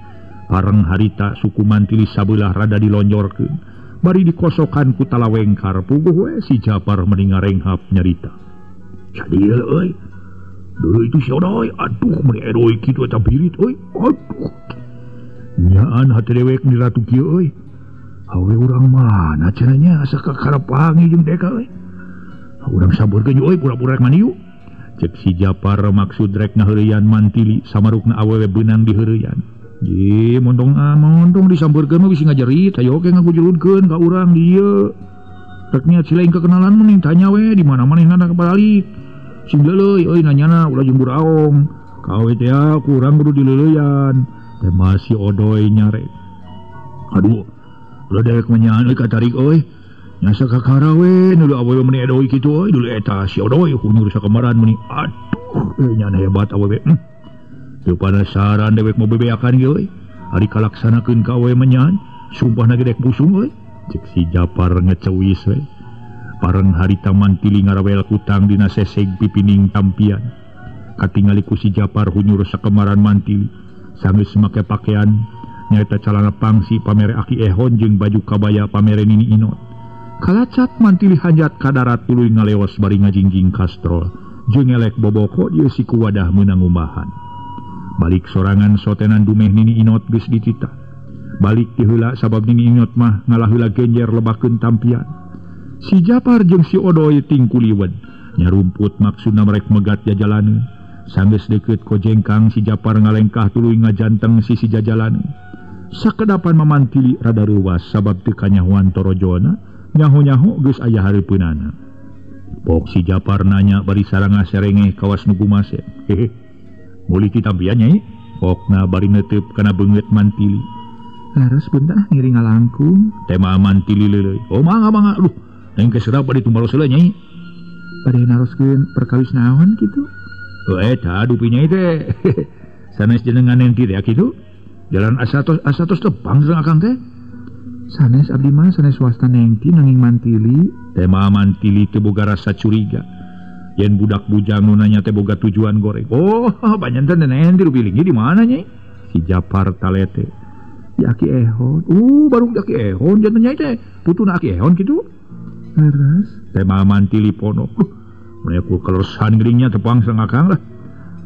Pareng harita suku Mantili sabelah rada dilonjorkeun. Bari dikosokan ku talawengkar puguh we si Japar meni ngarenghap nyarita. Cadil euy. Dulu itu si Odoi, aduh meni eroy kitu eta birit euy. Aduh. Nyaan hate dewek ni ratu kieu euy. Awe urang mana cenah nya asa kakarapangi jeung deka euy. Urang saburkeun euy pura-pura rek mandi yuk. Cek si Japar maksud rek ngaheureuyan Mantili samarukna awewe beunang diheureuyan. Ye, montong ah, montong disampeurkeun mah bisi ngajerit, hayo oke ngagujulunkeun ka urang dieu. Rek niat silaing kekenalan mending tanya we di mana manehna balik. Sing leuleuy euy nanyana ulah jeung buraong. Kawe teh kurang kudu dileuleuyan. Teh masih Odoi nyarek. Aduh, ulah daek mah nyaan euy katarik euy. Nyasa kakara we nu awewe meni edoy kitu euy, dulu eta si Odoi hunyur sakemaran meni. Aduh, euy nyaan hebat awewe. Teu panasaran dewek mau bebeakan ge euy. Ari kalaksanakeun ka awewe mah nyaan, sumpahna ge dek busung euy. Cek si Japar ngecewis we. Pareng harita Mantili ngarawel kutang dina seseg pipining tampian. Katingali ku si Japar hunyur sakemaran Mantili. Sanggeus make pakean nyaeta calana pangsi pamere Aki Ehon jeung baju kabaya pamere Nini Inot. Kalacat Mantili hanjat ka darat tuluy ngaleos bari ngajingjing kastrol. Jeung elek boboko dieusi ku wadah meunang ngumbahan. Balik sorangan sotenan dumeh Nini Inot geus dititah. Balik ti heula sabab Nini Inot mah ngalah heula genjer lebakeun tampian. Si Japar jeung si Odoi tingkuliwet. Nyarumput maksudna merek megat jajalaneun. Sanggeus deukeut kojengkang si Japar ngalengkah tuluy ngajanteng sisi jajalaneun. Sakedapan mamantili rada reuwas sabab teu kanyahoan torojona, nyaho-nyaho geus aya hareupeunana. Pok si Japar nanya bari saranga serengeh kawas nu gumase. Hehe. Meuli ti tampian nyai? Pokna bari neuteup kana beungeut Mantili. Leres punten ngiring ngalangkung. Tema Mantili leuleuy. Oh mangga mangga luh. Neng keserap bari tumbalos heula nyai. Bade naroskeun perkawis naon kitu? Oh eta dupi nyai teh. Sanes jenengan nenti teh kitu. Jalan asatos asatos tepang sareng akang teh. Sanes abdi mah sanes swasta nengti nanging Mantili. Tema Mantili teu boga rasa curiga. Yen budak bujang nu nanya teh boga tujuan goreng. Oh, panyanten nenti rupi linggih di mana nyai? Si Japar talete. Di Aki Ehon. Baru di Aki Ehon janten nyai teh. Putuna Aki Ehon kitu. Leres. Tema Mantili ponok. Mun ku kaleresan geuringnya tepang sareng akang lah.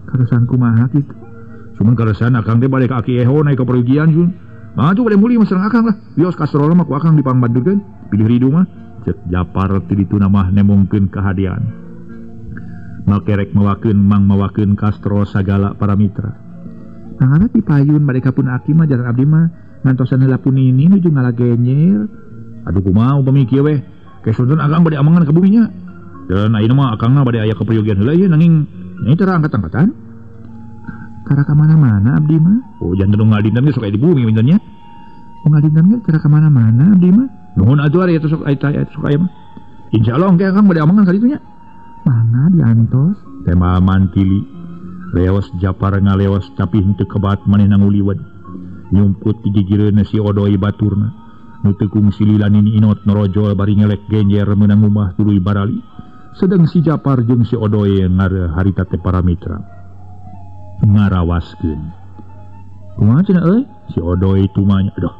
Kaleresan kumaha kitu? Cuman kaleresan akang teh bade ka Aki Eho naik ka perugian sun. Mah tuh bade mulih mah sareng akang lah. Wios kastrol mah ku akang dipangbanturkeun. Pilih ridu mah. Cek Japar ti dituna mah nemongkeun kahadean. Makerek mawakeun mang mawakeun kastrol sagala para mitra. Mangana ti payun bade ka pun aki mah jalan abdi mah ngantosan heula punini nuju ngalagenyer. Aduh kumaha upami kieu weh. Kesunten akang bade amangan ka bumi nya. Dan ayeuna mah akangna bade aya kaperyogian heula ieu nanging nya tara angkat-angkatan. Tara ka mana-mana abdi mah. Oh janten nu ngadinten ge sok aya di bumi minten nya. Nu ngadinten ge tara ka mana-mana abdi mah. Nuhun atuh ari eta sok aya sok aya mah. Insyaallah engke akang bade amangan ka ditu nya. Mangga diantos. Tema mantili. Leos Japar ngaleos tapi henteu kebat manehna nguliwet. Nyumput di gigireun si Odoi baturna. Nu teu kungsi lila nini inot norojol bari ngelek genjer meunang ngumah tuluy barali. Sedang si Japar jeung si Odoi harita teh para mitra. Ngarawaskeun. Kumaha cenah euy? Si Odoi tumanya aduh.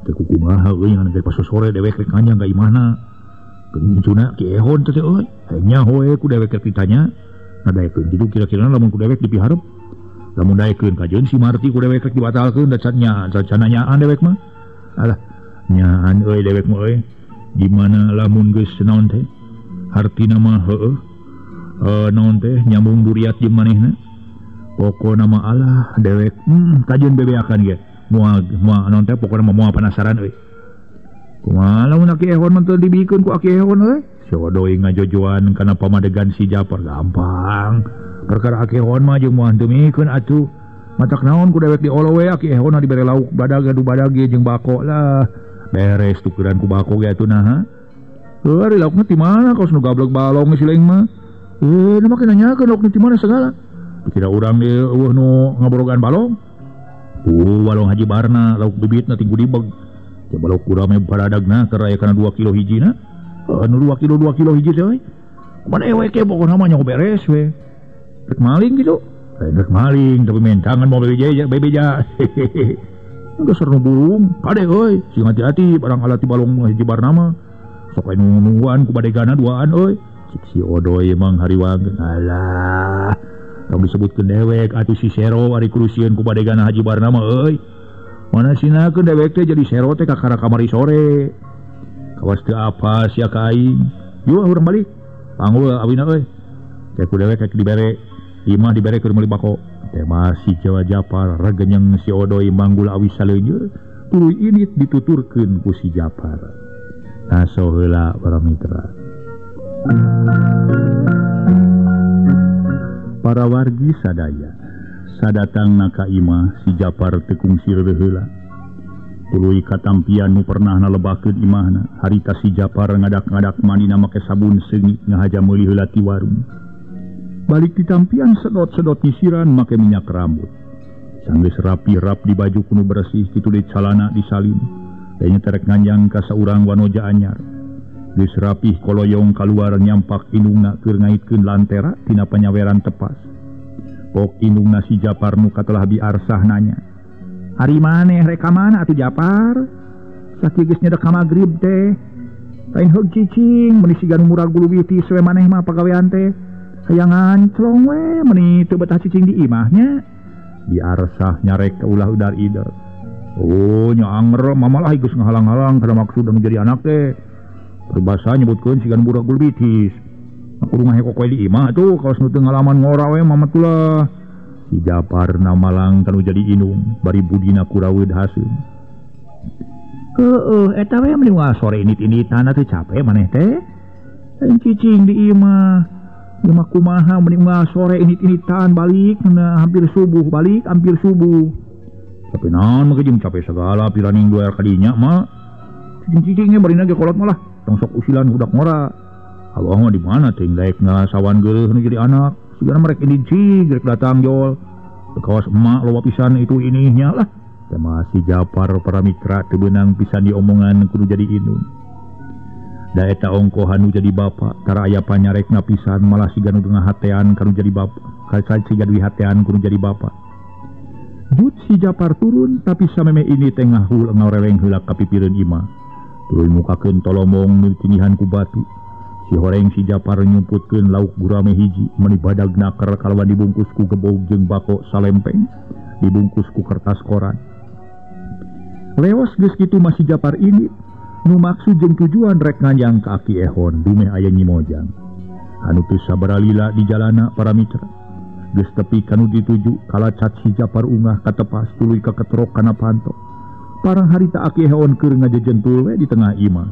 Teh kumaha euy ngan pas sore dewek rek nganjang ka imahna. Geuning incuna Ki Ehon teh euy. Nya hoe ku dewek rek ditanya. Nadaekeun kitu kira-kira lamun ku dewek dipiharep. Lamun daekeun kajeun si Marti ku dewek rek dibatalkeun da nya rencana nyaan dewek mah. Alah nyaan euy dewek mah euy. Di mana lamun geus naon teh? Hartina mah heueuh. Naon teh nyambung duriat jeung manehna. Pokona mah alah dewek kajeun bebeakan ge. Moal moal naon teh pokona mah moal penasaran euy. Kumaha lamun Aki Ehon mah teu dibikeun ku Aki Ehon euy. Si Odoi ngajojoan kana pamadegan si Japar gampang. Perkara Aki Ehon mah jeung moal teu mikeun atuh. Matak naon ku dewek diolo we Aki Ehon dibere lauk badag adu badag ge jeung bako lah. Beres tukeran ku bako ge atuh naha. Heuh ari laukna ti mana kaos nu gablek balong si leung mah. Nu make nanyakeun laukna ti mana segala. Dikira urang ge eueuh nu ngaborogaan balong. Balong Haji Barna lauk bibitna ti gudibeg. Coba lauk urang mah baradagna keur aya kana 2 kilo hijina. Nu 2 kilo 2 kilo hiji teh euy. Kumaha ewe ke pokona mah nya beres we. Rek maling kitu. Rek maling tapi mentangan mau bebeja bebeja. Geus nu burung, kade euy, sing hati-hati barang alat ti balong Haji Barna mah. Sok aya nu nungguan ku badegana duaan euy. Cik si Odoi emang hariwang. Alah, tong disebutkeun dewek atuh si Sero ari kurusieun ku badegana Haji Barna mah euy. Mana sinakeun dewek teh jadi Sero teh kakara kamari sore. Kawas teu apa sia ka aing. Yeuh urang balik. Panggul awina euy. Kayak ku dewek rek dibere imah dibere keur meuli bako. Teh masih Jawa Japar regenyeng si Odoi manggul awi saleuneur tuluy init dituturkeun ku si Japar. Naso heula para mitra. Para wargi sadaya sadatangna ka imah si Japar teu kungsi reureun heula. Tuluy katampian nu pernah nalebakeun imahna harita si Japar ngadak-ngadak mandina make sabun seungit ngahaja meuli heula ti warung. Balik ditampian sedot-sedot nyisiran make minyak rambut. Sanggeus rapi-rap di baju kuno bersih kitu deui calana disalin. Tanya terek nganjang ka saurang wanoja anyar. Geus rapih koloyong kaluar nyampak indungna keur ngaitkeun lantera tina panyaweran tepas. Pok indungna si Japar nu katelah biarsah nanya. Ari maneh rek ka mana atuh Japar? Sakieu geus nyedek ka magrib teh. Lain heug cicing meuni siga nu murag bulu bitis we maneh mah pagawean teh. Hayang nganclong we meuni teu betah cicing di imahnya. Biarsah nyarek ka ulah udar ider. Oh nya anger mama lah geus ngahalang-halang kana maksud anu jadi anak teh. Peribasa nyebutkeun siga nu budak gulbitis. Aku ngahekok we di imah tuh kaos nu teu ngalaman ngora we mama tulah. Si Japar na malang kanu jadi indung bari budina kuraweud haseum. Heueuh eta we meni sore init-initan atuh capek maneh teh. Lain cicing di imah. Imah kumaha meni sore init-initan balik hampir subuh balik hampir subuh. Tapi naon mah jeung capek segala piraning dua kadinya mah. Cicing-cicingnya barina ge kolot malah tong sok usilan budak ngora. Abah mah di mana teh daek ngasawan geureuh nu jadi anak. Sigana merek ini cing rek datang jol. Kawas emak loba pisan itu ininya lah. Teh masih Japar para mitra teu beunang pisan diomongan kudu jadi indung. Da eta ongkohan nu jadi bapa tara aya panyarekna pisan malah siga nu ngahatean kanu jadi bapa. Siga dihatean kudu jadi bapa. Jut si Japar turun tapi sameme ini teh ngahul ngoreweng heula ka pipireun imah. Tuluy mukakeun tolomong nu ditindihan ku batu. Si horeng si Japar nyumputkeun lauk gurame hiji meuni badag naker kalawan dibungkus ku gebog jeung bako salempeng. Dibungkus ku kertas koran. Leos geus kitu masih Japar ini nu maksud jeung tujuan rek nganjang ka Aki Ehon dumeh aya Nyi Mojang. Anu teu sabaralila di jalana para mitra. Geus tepi kanu dituju kalacat si Japar ungah katepas tuluy kaketrok kana panto. Parang harita Aki Ehon keur ngajejentul we di tengah imah.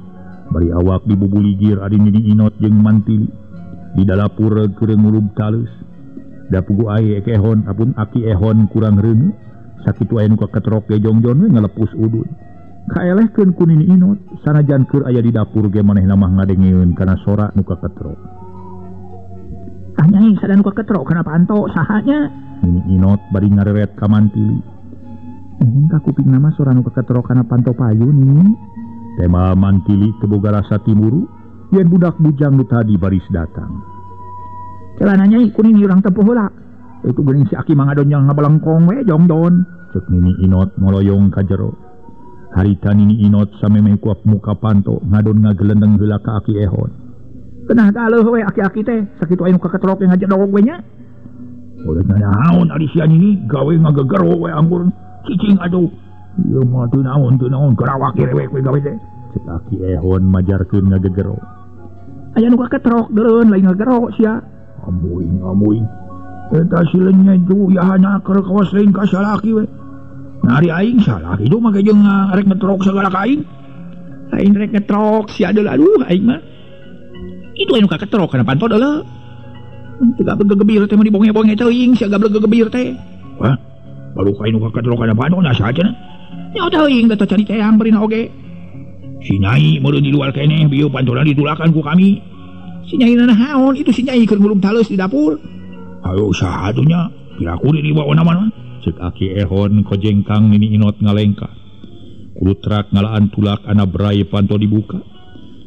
Bari awak dibubuligir ari Nini Inot jeung Mantili. Di dalapur keur ngulub talus. Da pugu ae Aki Ehon apun Aki Ehon kurang reuneu. Sakitu aya nu kaketrok ge jongjon we ngalepus udun. Kaelehkeun ku Nini Inot sanajan keur aya di dapur ge manehna mah ngadengeun kana sora nu kaketrok. Tah nyai sada nu kaketrok kana panto saha nya? Nini Inot bari ngareret ka Mantili. Nuhun ka kupingna mah sora nu kaketrok kana panto payu Nini. Tema Mantili teu boga rasa timuru yen budak bujang nu tadi baris datang. Celana nyai ku Nini urang tempuh heula. Itu geuning si Aki mah ngadon yang ngabalengkong we jongdon. Ceuk Nini Inot ngoloyong ka jero. Harita Nini Inot samemeh kuap muka panto ngadon ngagelendeng heula ka Aki Ehon. Kenah taleuh we aki-aki teh sakitu aya nu kaketrok yang ngajedog we nya. Ulah naon ari sia Nini gawe ngagegero we anggur cicing atuh. Ieu mah teu naon gerawak rewek we gawe teh. Ceuk Aki Ehon majarkeun ngagegero. Aya nu kaketrok deureun lain ngagero sia. Amuing amuing. Eta si leunyeut yahana keur kawas lain ka salaki we. Nari aing salah hidup mah jeung rek ngetrok sagala ka aing. Aing rek ngetrok sia deul aduh aing mah. Itu anu kaketrok kana panto deuleu. Teu gableg-gegebir teh mah dibonge-bonge teuing sia gableg-gegebir teh. Wah, baru ka anu kaketrok kana panto na saha cenah? Nya teuing da cari teang barina oge. Si Nyai meureun di luar keneh bieu pantona ditulakan ku kami. Si Nyai nanaon itu si Nyai keur ngulum taleus di dapur. Ayo saha atuh nya? Piraku dibawa mah. Ceuk Aki Ehon kojengkang Nini Inot ngalengka. Kulutrak ngalaan tulak ana brai panto dibuka.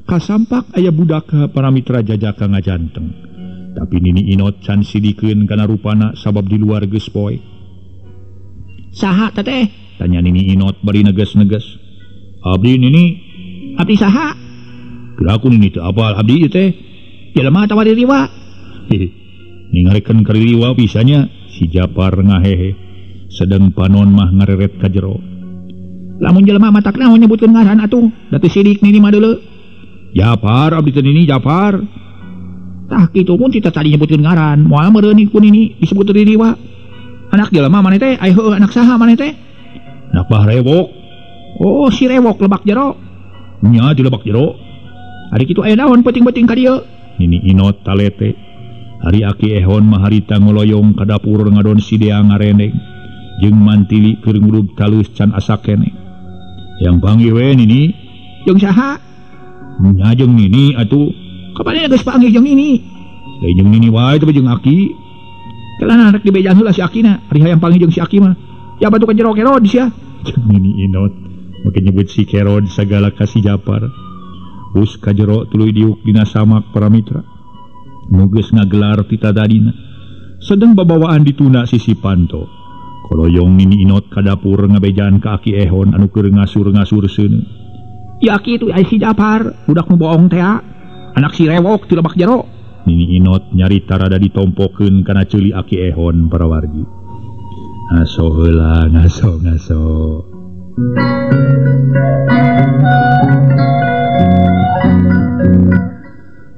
Kasampak aya budak para mitra jajaka ngajanteng. Tapi Nini Inot can sidikeun kana rupana sabab di luar geus poe. Saha teteh? Tanya Nini Inot bari neges-neges. Abdi Nini. Abdi saha? Piraku Nini teu apal abdi ieu teh. Jelema atawa diriwa? Ningarikeun ka diriwa pisanya si Japar ngahehe. Sedang panon mah ngareret ka jero. Lamun jelema matak naon nyebutkeun ngaran atuh, da teu sidik Nini mah deuleu. Japar abdi teh Nini Japar. Tah kitu pun tita tadi nyebutkeun ngaran, moal meureun ku Nini disebut diriwa. Anak jelema maneh teh, ai heueuh anak saha maneh teh? Anak Bah Rewok. Oh, si Rewok lebak jero. Nya di lebak jero. Ari kitu aya naon peuting-peuting ka dieu? Nini Inot talete. Ari Aki Ehon mah harita ngoloyong ka dapur ngadon si Dea ngarendeng. Jeung Mantili keur ngulub talus can asa keneh. Yang panggih we Nini. Jeung saha? Nya jeung Nini atuh. Kapan geus panggih jeung Nini? Lain jeung Nini wae teh jeung Aki. Kelana rek dibejaan heula si Akina, ari hayang panggih jeung si Aki mah. Ya batu ka jero kerod sia. Jeung Nini Inot make nyebut si Kerod sagala ka si Japar. Bus ka jero tuluy diuk dina samak para mitra. Nu geus ngagelar ti tadadina. Sedeng babawaan dituna sisi panto. Koloyong Nini Inot ka dapur ngabejaan ka Aki Ehon anu keur ngasur-ngasur seuneu. Ya Aki itu ai si Japar, budak nu bohong teh. Anak si Rewok ti lebak jero. Nini Inot nyarita rada ditompokeun kana ceuli Aki Ehon para wargi. Ngaso heula, ngaso ngaso.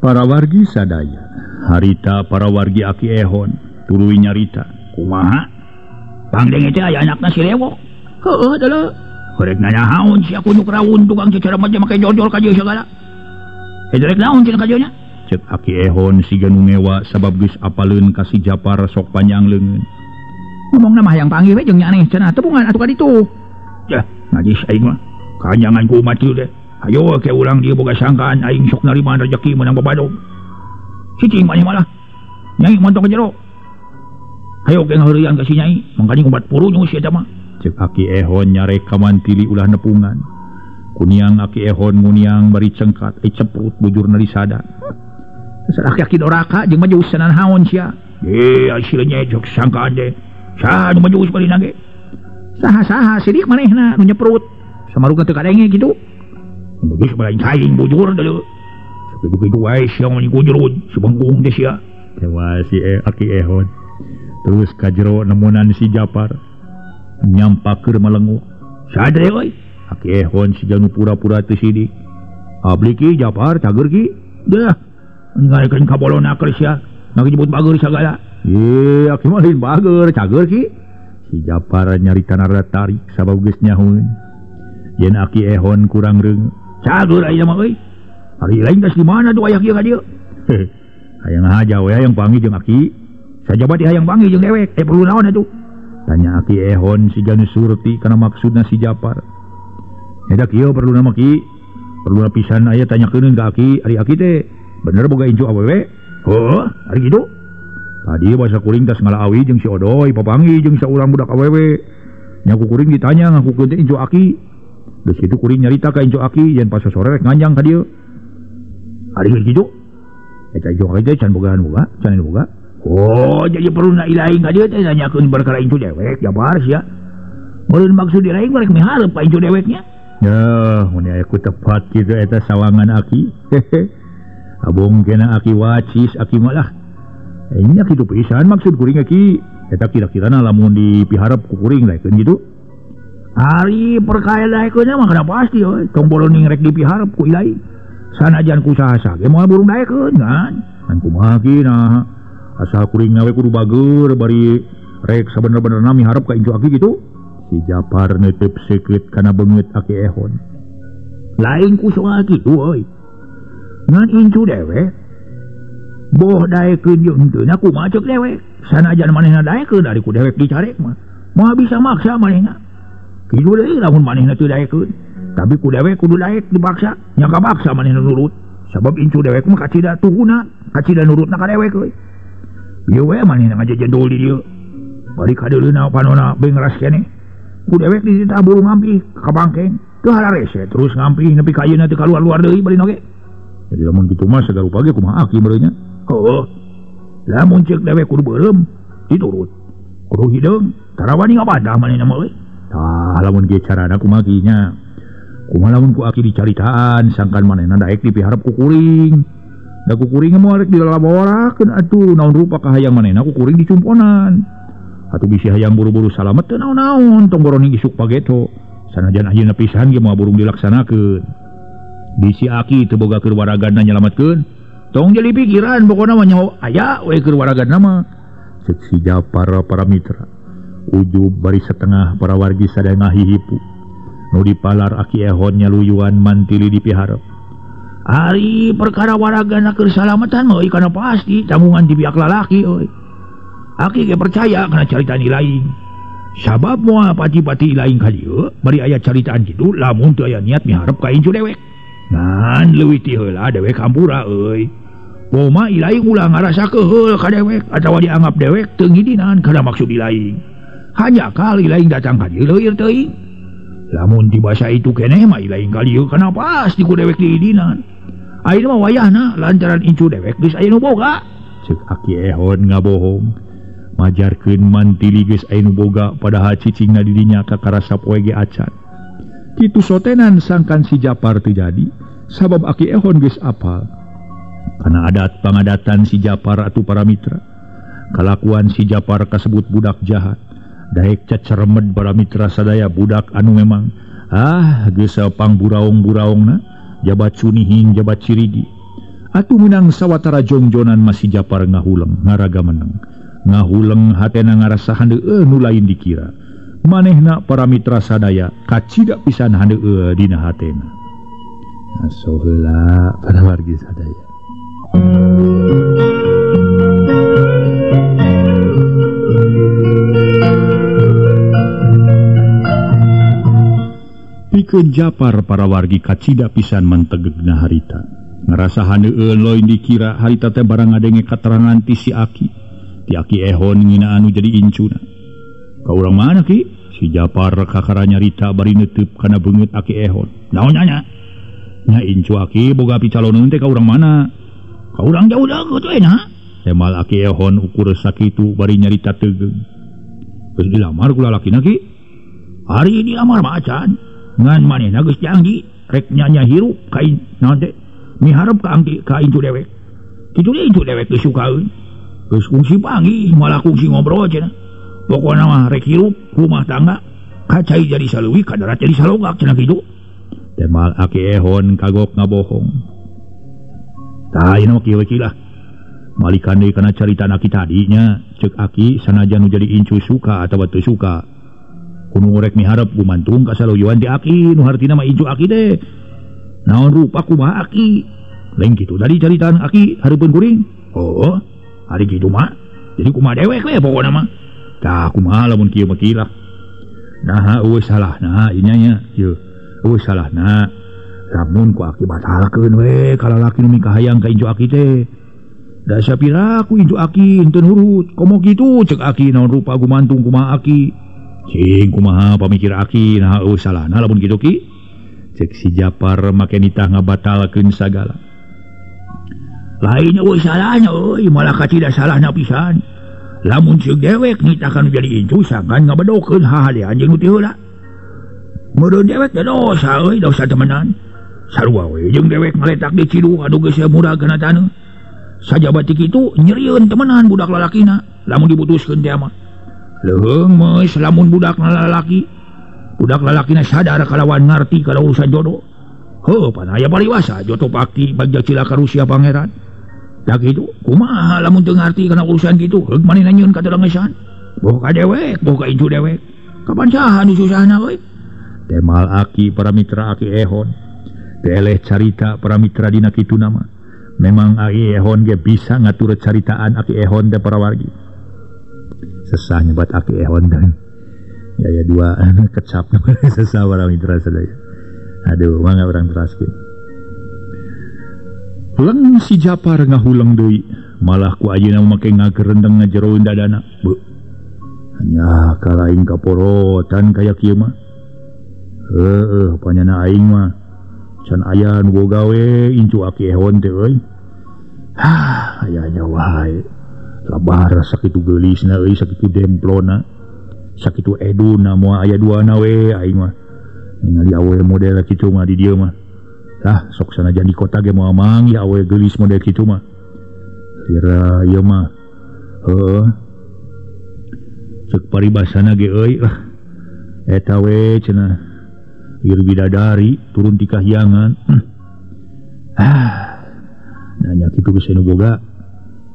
Para wargi sadaya, harita para wargi Aki Ehon tuluy nyarita. Kumaha? Pangdeng teh aya anakna si Rewok. Heueuh deuleu. Rek nanaon sia ku nu rawun tukang cecerem mah make jojol ka dieu sagala. Eta rek naon cenah ka dieu nya? Ceuk Aki Ehon siga nu ngewa sabab geus apaleun ka si Japar sok panjang leungeun. Ngomongna mah hayang panggih we jeung nya aneh cenah tebungan atuh ka ditu. Yah, najis aing mah. Kanyangan ku umat ieu teh. Hayo ke urang dieu boga sangkaan aing sok narima rezeki meunang babadog. Cicing maneh malah. Nyai montong ka jero. Hayo ke ngaheureuyan ka si Nyai, mangkani umat purunyus eta mah. Ceuk Aki Ehon nyarek ka Mantili ulah nepungan. Kuniang Aki Ehon nguniang bari cengkat, ceprut bujurna disada. Dasar aki-aki doraka jeung majus sanan haon sia. Eh, hasilnya jok sangkaan deh. Saha nu majus bari nage? Saha-saha sidik manehna nu nyeprut. Samaruga teu kadenge kitu. Majus bari saing bujur deuleu. Sakitu-kitu wae sia mah ngujurud, si bengkung teh sia. Tewa si Aki Ehon. Terus ka jero nemunan si Japar. Nyampak keur malengu. Sadre euy. Aki Ehon siga nu pura-pura teu sidik. Abdi ki Japar cager ki. Deuh. Ngarekeun ka bolona keur sia. Ngajebut bager sagala. Ye, aki mah lain bager, cager ki. Si Japar nyarita rada tarik sabab geus nyahoeun. Yen Aki Ehon kurang reung. Cager aya mah euy. Ari lain geus di mana tuh aya kieu ka dieu? Hayang haja we hayang panggih jeung aki. Sajabat hayang panggih jeung dewek, perlu naon atuh? Tanya Aki Ehon siga nu surti kana maksudna si Japar. Eta kieu perlu nama ki. Perlu pisan aya tanyakeun ka aki, ari aki teh bener boga incu awewe? Heuh, ari kitu. Tadi basa kuring tas ngala awi jeung si Odoy papanggih jeung saurang budak awewe. Nya ku kuring ditanya ngakukeun teh incu aki. Geus kitu kuring nyarita ka incu aki yen pas sore rek nganjang ka dieu. Ari geus kitu. Eta incu aki teh can bogaan boga, can boga. Oh, jadi perlu na ilaing ka dieu teh nanyakeun perkara incu dewek Japar sia. Meureun maksud ilaing rek miharep ka incu deweknya. Yeuh, mun aya ku tepat kitu eta sawangan aki. Abong kena aki wacis aki malah. Nya kitu pisan maksud kuring aki. Eta kira-kirana lamun dipiharep ku kuring daekeun kitu. Ari perkara daekeun mah kana pasti euy. Tong boloning rek dipiharep ku ilaing. Sanajan ku saha ge moal burung daekeun kan. Kan kumaha ki nah. Asal kuring we kudu bager bari rek sabener-benerna miharep ka incu aki kitu. Si Japar neuteub seukeut kana beungeut Aki Ehon. Lain ku soal kitu euy. Ngan incu dewek boh daekeun jeung henteu nya kumaha ceuk dewek. Sanajan manehna daekeun ari ku dewek dicarek mah. Moal bisa maksa manehna. Kitu deui lamun manehna teu daekeun. Tapi ku dewek kudu daek dipaksa. Nya kapaksa manehna nurut. Sabab incu dewek mah kacida tuhuna, kacida nurutna ka dewek euy. Ieu we manehna ngajejendol di dieu. Bari kadeuleuna panona bengras keneh. Ku dewek dititah buru ngampih ka bangkeng. Teu hararese terus ngampih nepi ka ayeuna teu kaluar-luar deui bari oge. Jadi lamun kitu mah sagarupa ge kumaha aki meureun nya. Heuh. Lamun ceuk dewek kudu beureum, diturut. Kudu hideung, tarawani ngabantah manehna mah euy. Tah lamun kieu carana kumaha ki nya. Kumaha lamun ku aki dicaritaan sangkan manehna daek dipiharep ku kuring. Da ku kuring mah rek dilalaborakeun atuh naon rupa kahayang manehna ku kuring dicumponan. Atuh bisi hayang buru-buru salamet teu naon-naon tong boroning isuk pageto. Sanajan ayeuna pisan ge moal burung dilaksanakeun. Bisi aki teu boga keur waragana nyalametkeun. Tong jadi pikiran pokona mah nyaho aya we keur waragana mah. Ceuk si Japar para mitra. Ujub bari setengah para wargi sadaya ngahihipu. Nu dipalar Aki Ehon nyaluyuan mantili dipiharep. Ari perkara waragana keur salamatan mah euy kana pasti tanggungan di pihak lalaki euy. Aki ge percaya kana caritaan ilaing. Sabab moal pati-pati ilaing ka dieu bari aya caritaan kitu lamun teu aya niat miharep ka incu dewek. Ngan leuwih ti heula dewek hampura euy. Poma ilaing ulah ngarasa keheul ka dewek atawa dianggap dewek teu ngidinan kana maksud ilaing. Hanya kali ilaing datang ka dieu leuir teuing. Lamun tibasa itu keneh mah ilaing ka dieu kana pasti ku dewek diidinan. Ayeuna mah wayahna lantaran incu dewek geus aya nu boga. Ceuk Aki Ehon ngabohong. Majarkeun mantili geus aya nu boga padahal cicingna di dinya kakarasa poe ge acan. Kitu sotenan sangkan si Japar teu jadi sabab Aki Ehon geus apal. Kana adat pangadatan si Japar atuh para mitra. Kalakuan si Japar kasebut budak jahat. Daek caceremed para mitra sadaya budak anu memang geus pangburaong-buraongna jabat cunihing jabat cirigi. Atuh meunang sawatara jongjonan masih Japar ngahuleng ngaraga meneng. Ngahuleng hatena ngarasa handeueun nu lain dikira. Manehna para mitra sadaya kacida pisan handeueun dina hatena. Aso heula para wargi sadaya. Pikeun Japar para wargi kacida pisan mentegegna harita. Ngarasa handeueun lain dikira harita teh barang ngadenge katerangan ti si Aki. Ti Aki Ehon ngina anu jadi incuna. Ka urang mana ki? Si Japar kakara nyarita bari neuteub kana beungeut Aki Ehon. Naon nya? Nya incu Aki boga picaloneun teh ka urang mana? Ka urang jauh deukeut we na. Temal Aki Ehon ukur sakitu bari nyarita tegeung. Geus dilamar ku lalakina ki? Ari dilamar mah acan. Ngan manehna geus janji rek nyanya hirup ka naon teh? Miharep ka angki ka incu dewek. Kitu deui incu dewek geus sukaeun. Geus kungsi panggih malah kungsi ngobrol cenah. Pokona mah rek hirup rumah tangga kacai jadi saleuwi kadarat jadi salogak cenah kitu. Temal Aki Ehon kagok ngabohong. Tah ieu mah kieu we lah. Malikan deui kana carita aki tadinya ceuk aki sanajan nu jadi incu suka atawa teu suka. Kudu rek miharep gumantung ka saluyuan ti aki nu hartina mah incu aki teh. Naon rupa kumaha aki? Lain kitu tadi caritaan aki hareupeun kuring. Oh, hari kitu mah. Jadi kumaha dewek we pokona mah. Tah kumaha lamun kieu mah kieu lah. Naha eueuh salahna ieu nya ieu. Eueuh salahna. Lamun ku aki batalkeun we ka lalaki nu mikahayang ka incu aki teh. Da sapira ku incu aki henteu nurut. Komo kitu ceuk aki naon rupa gumantung kumaha aki. Cing kumaha pamikir aki naha eueuh salahna lamun kitu ki. Cek si Japar make nitah ngabatalkeun sagala. Lain eueuh salahna euy malah kacida salahna pisan. Lamun ceuk dewek nitahkan jadi incu sangkan ngabedokeun hahadean jeung nu ti heula. Meureun dewek teh dosa euy, dosa temenan. Sarua we jeung dewek ngaletak di ciduh anu geus murag kana taneuh. Sajaba ti kitu nyerieun temenan budak lalakina lamun diputuskeun teh mah. Leuheung meus lamun budak lalaki. Budak lalakina sadar kalawan ngarti kana urusan jodoh. Heuh pan aya pariwasa joto pakti bagja cilaka Rusia pangeran. Da kitu kumaha lamun teu ngarti kana urusan kitu heug manehna nyieun ka telengesan. Boh ka dewek, boh ka incu dewek. Kapan saha nu susahna euy? Temal aki para mitra Aki Ehon. Teleh carita para mitra dina kitu nama. Memang Aki Ehon ge bisa ngatur caritaan Aki Ehon teh para wargi. Sesah nyebat Aki Ehon dan ya ya dua kecap sesah para mitra sadaya. Aduh, mangga urang teraskeun. Huleng si Japar ngahuleng deui, malah ku ayeuna make ngagerendeng ngajeroeun dadana. Beuh. Hanya kalaing kaporotan kaya kieu mah. Heueuh, panyana aing mah can aya nu boga we incu Aki Ehon teh euy. Hah, aya nya wae. Labar sakitu geulisna euy, sakitu demplona. Sakitu eduna moal aya duana we aing mah. Ningali awe model kitu mah di dieu mah. Lah sok sanajan di kota ge moal manggih awe geulis model kitu mah. Kira ieu mah heueuh. Ceuk paribasana ge euy lah. Eta we cenah. Ieu bidadari turun ti kahyangan. Ah. Nanya kitu geus nu boga.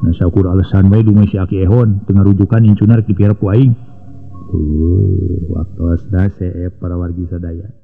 Nah saukur alasan we dumeh si Aki Ehon teu ngarujukan incuna rek dipiharep ku aing. Waktosna seep para wargi sadaya.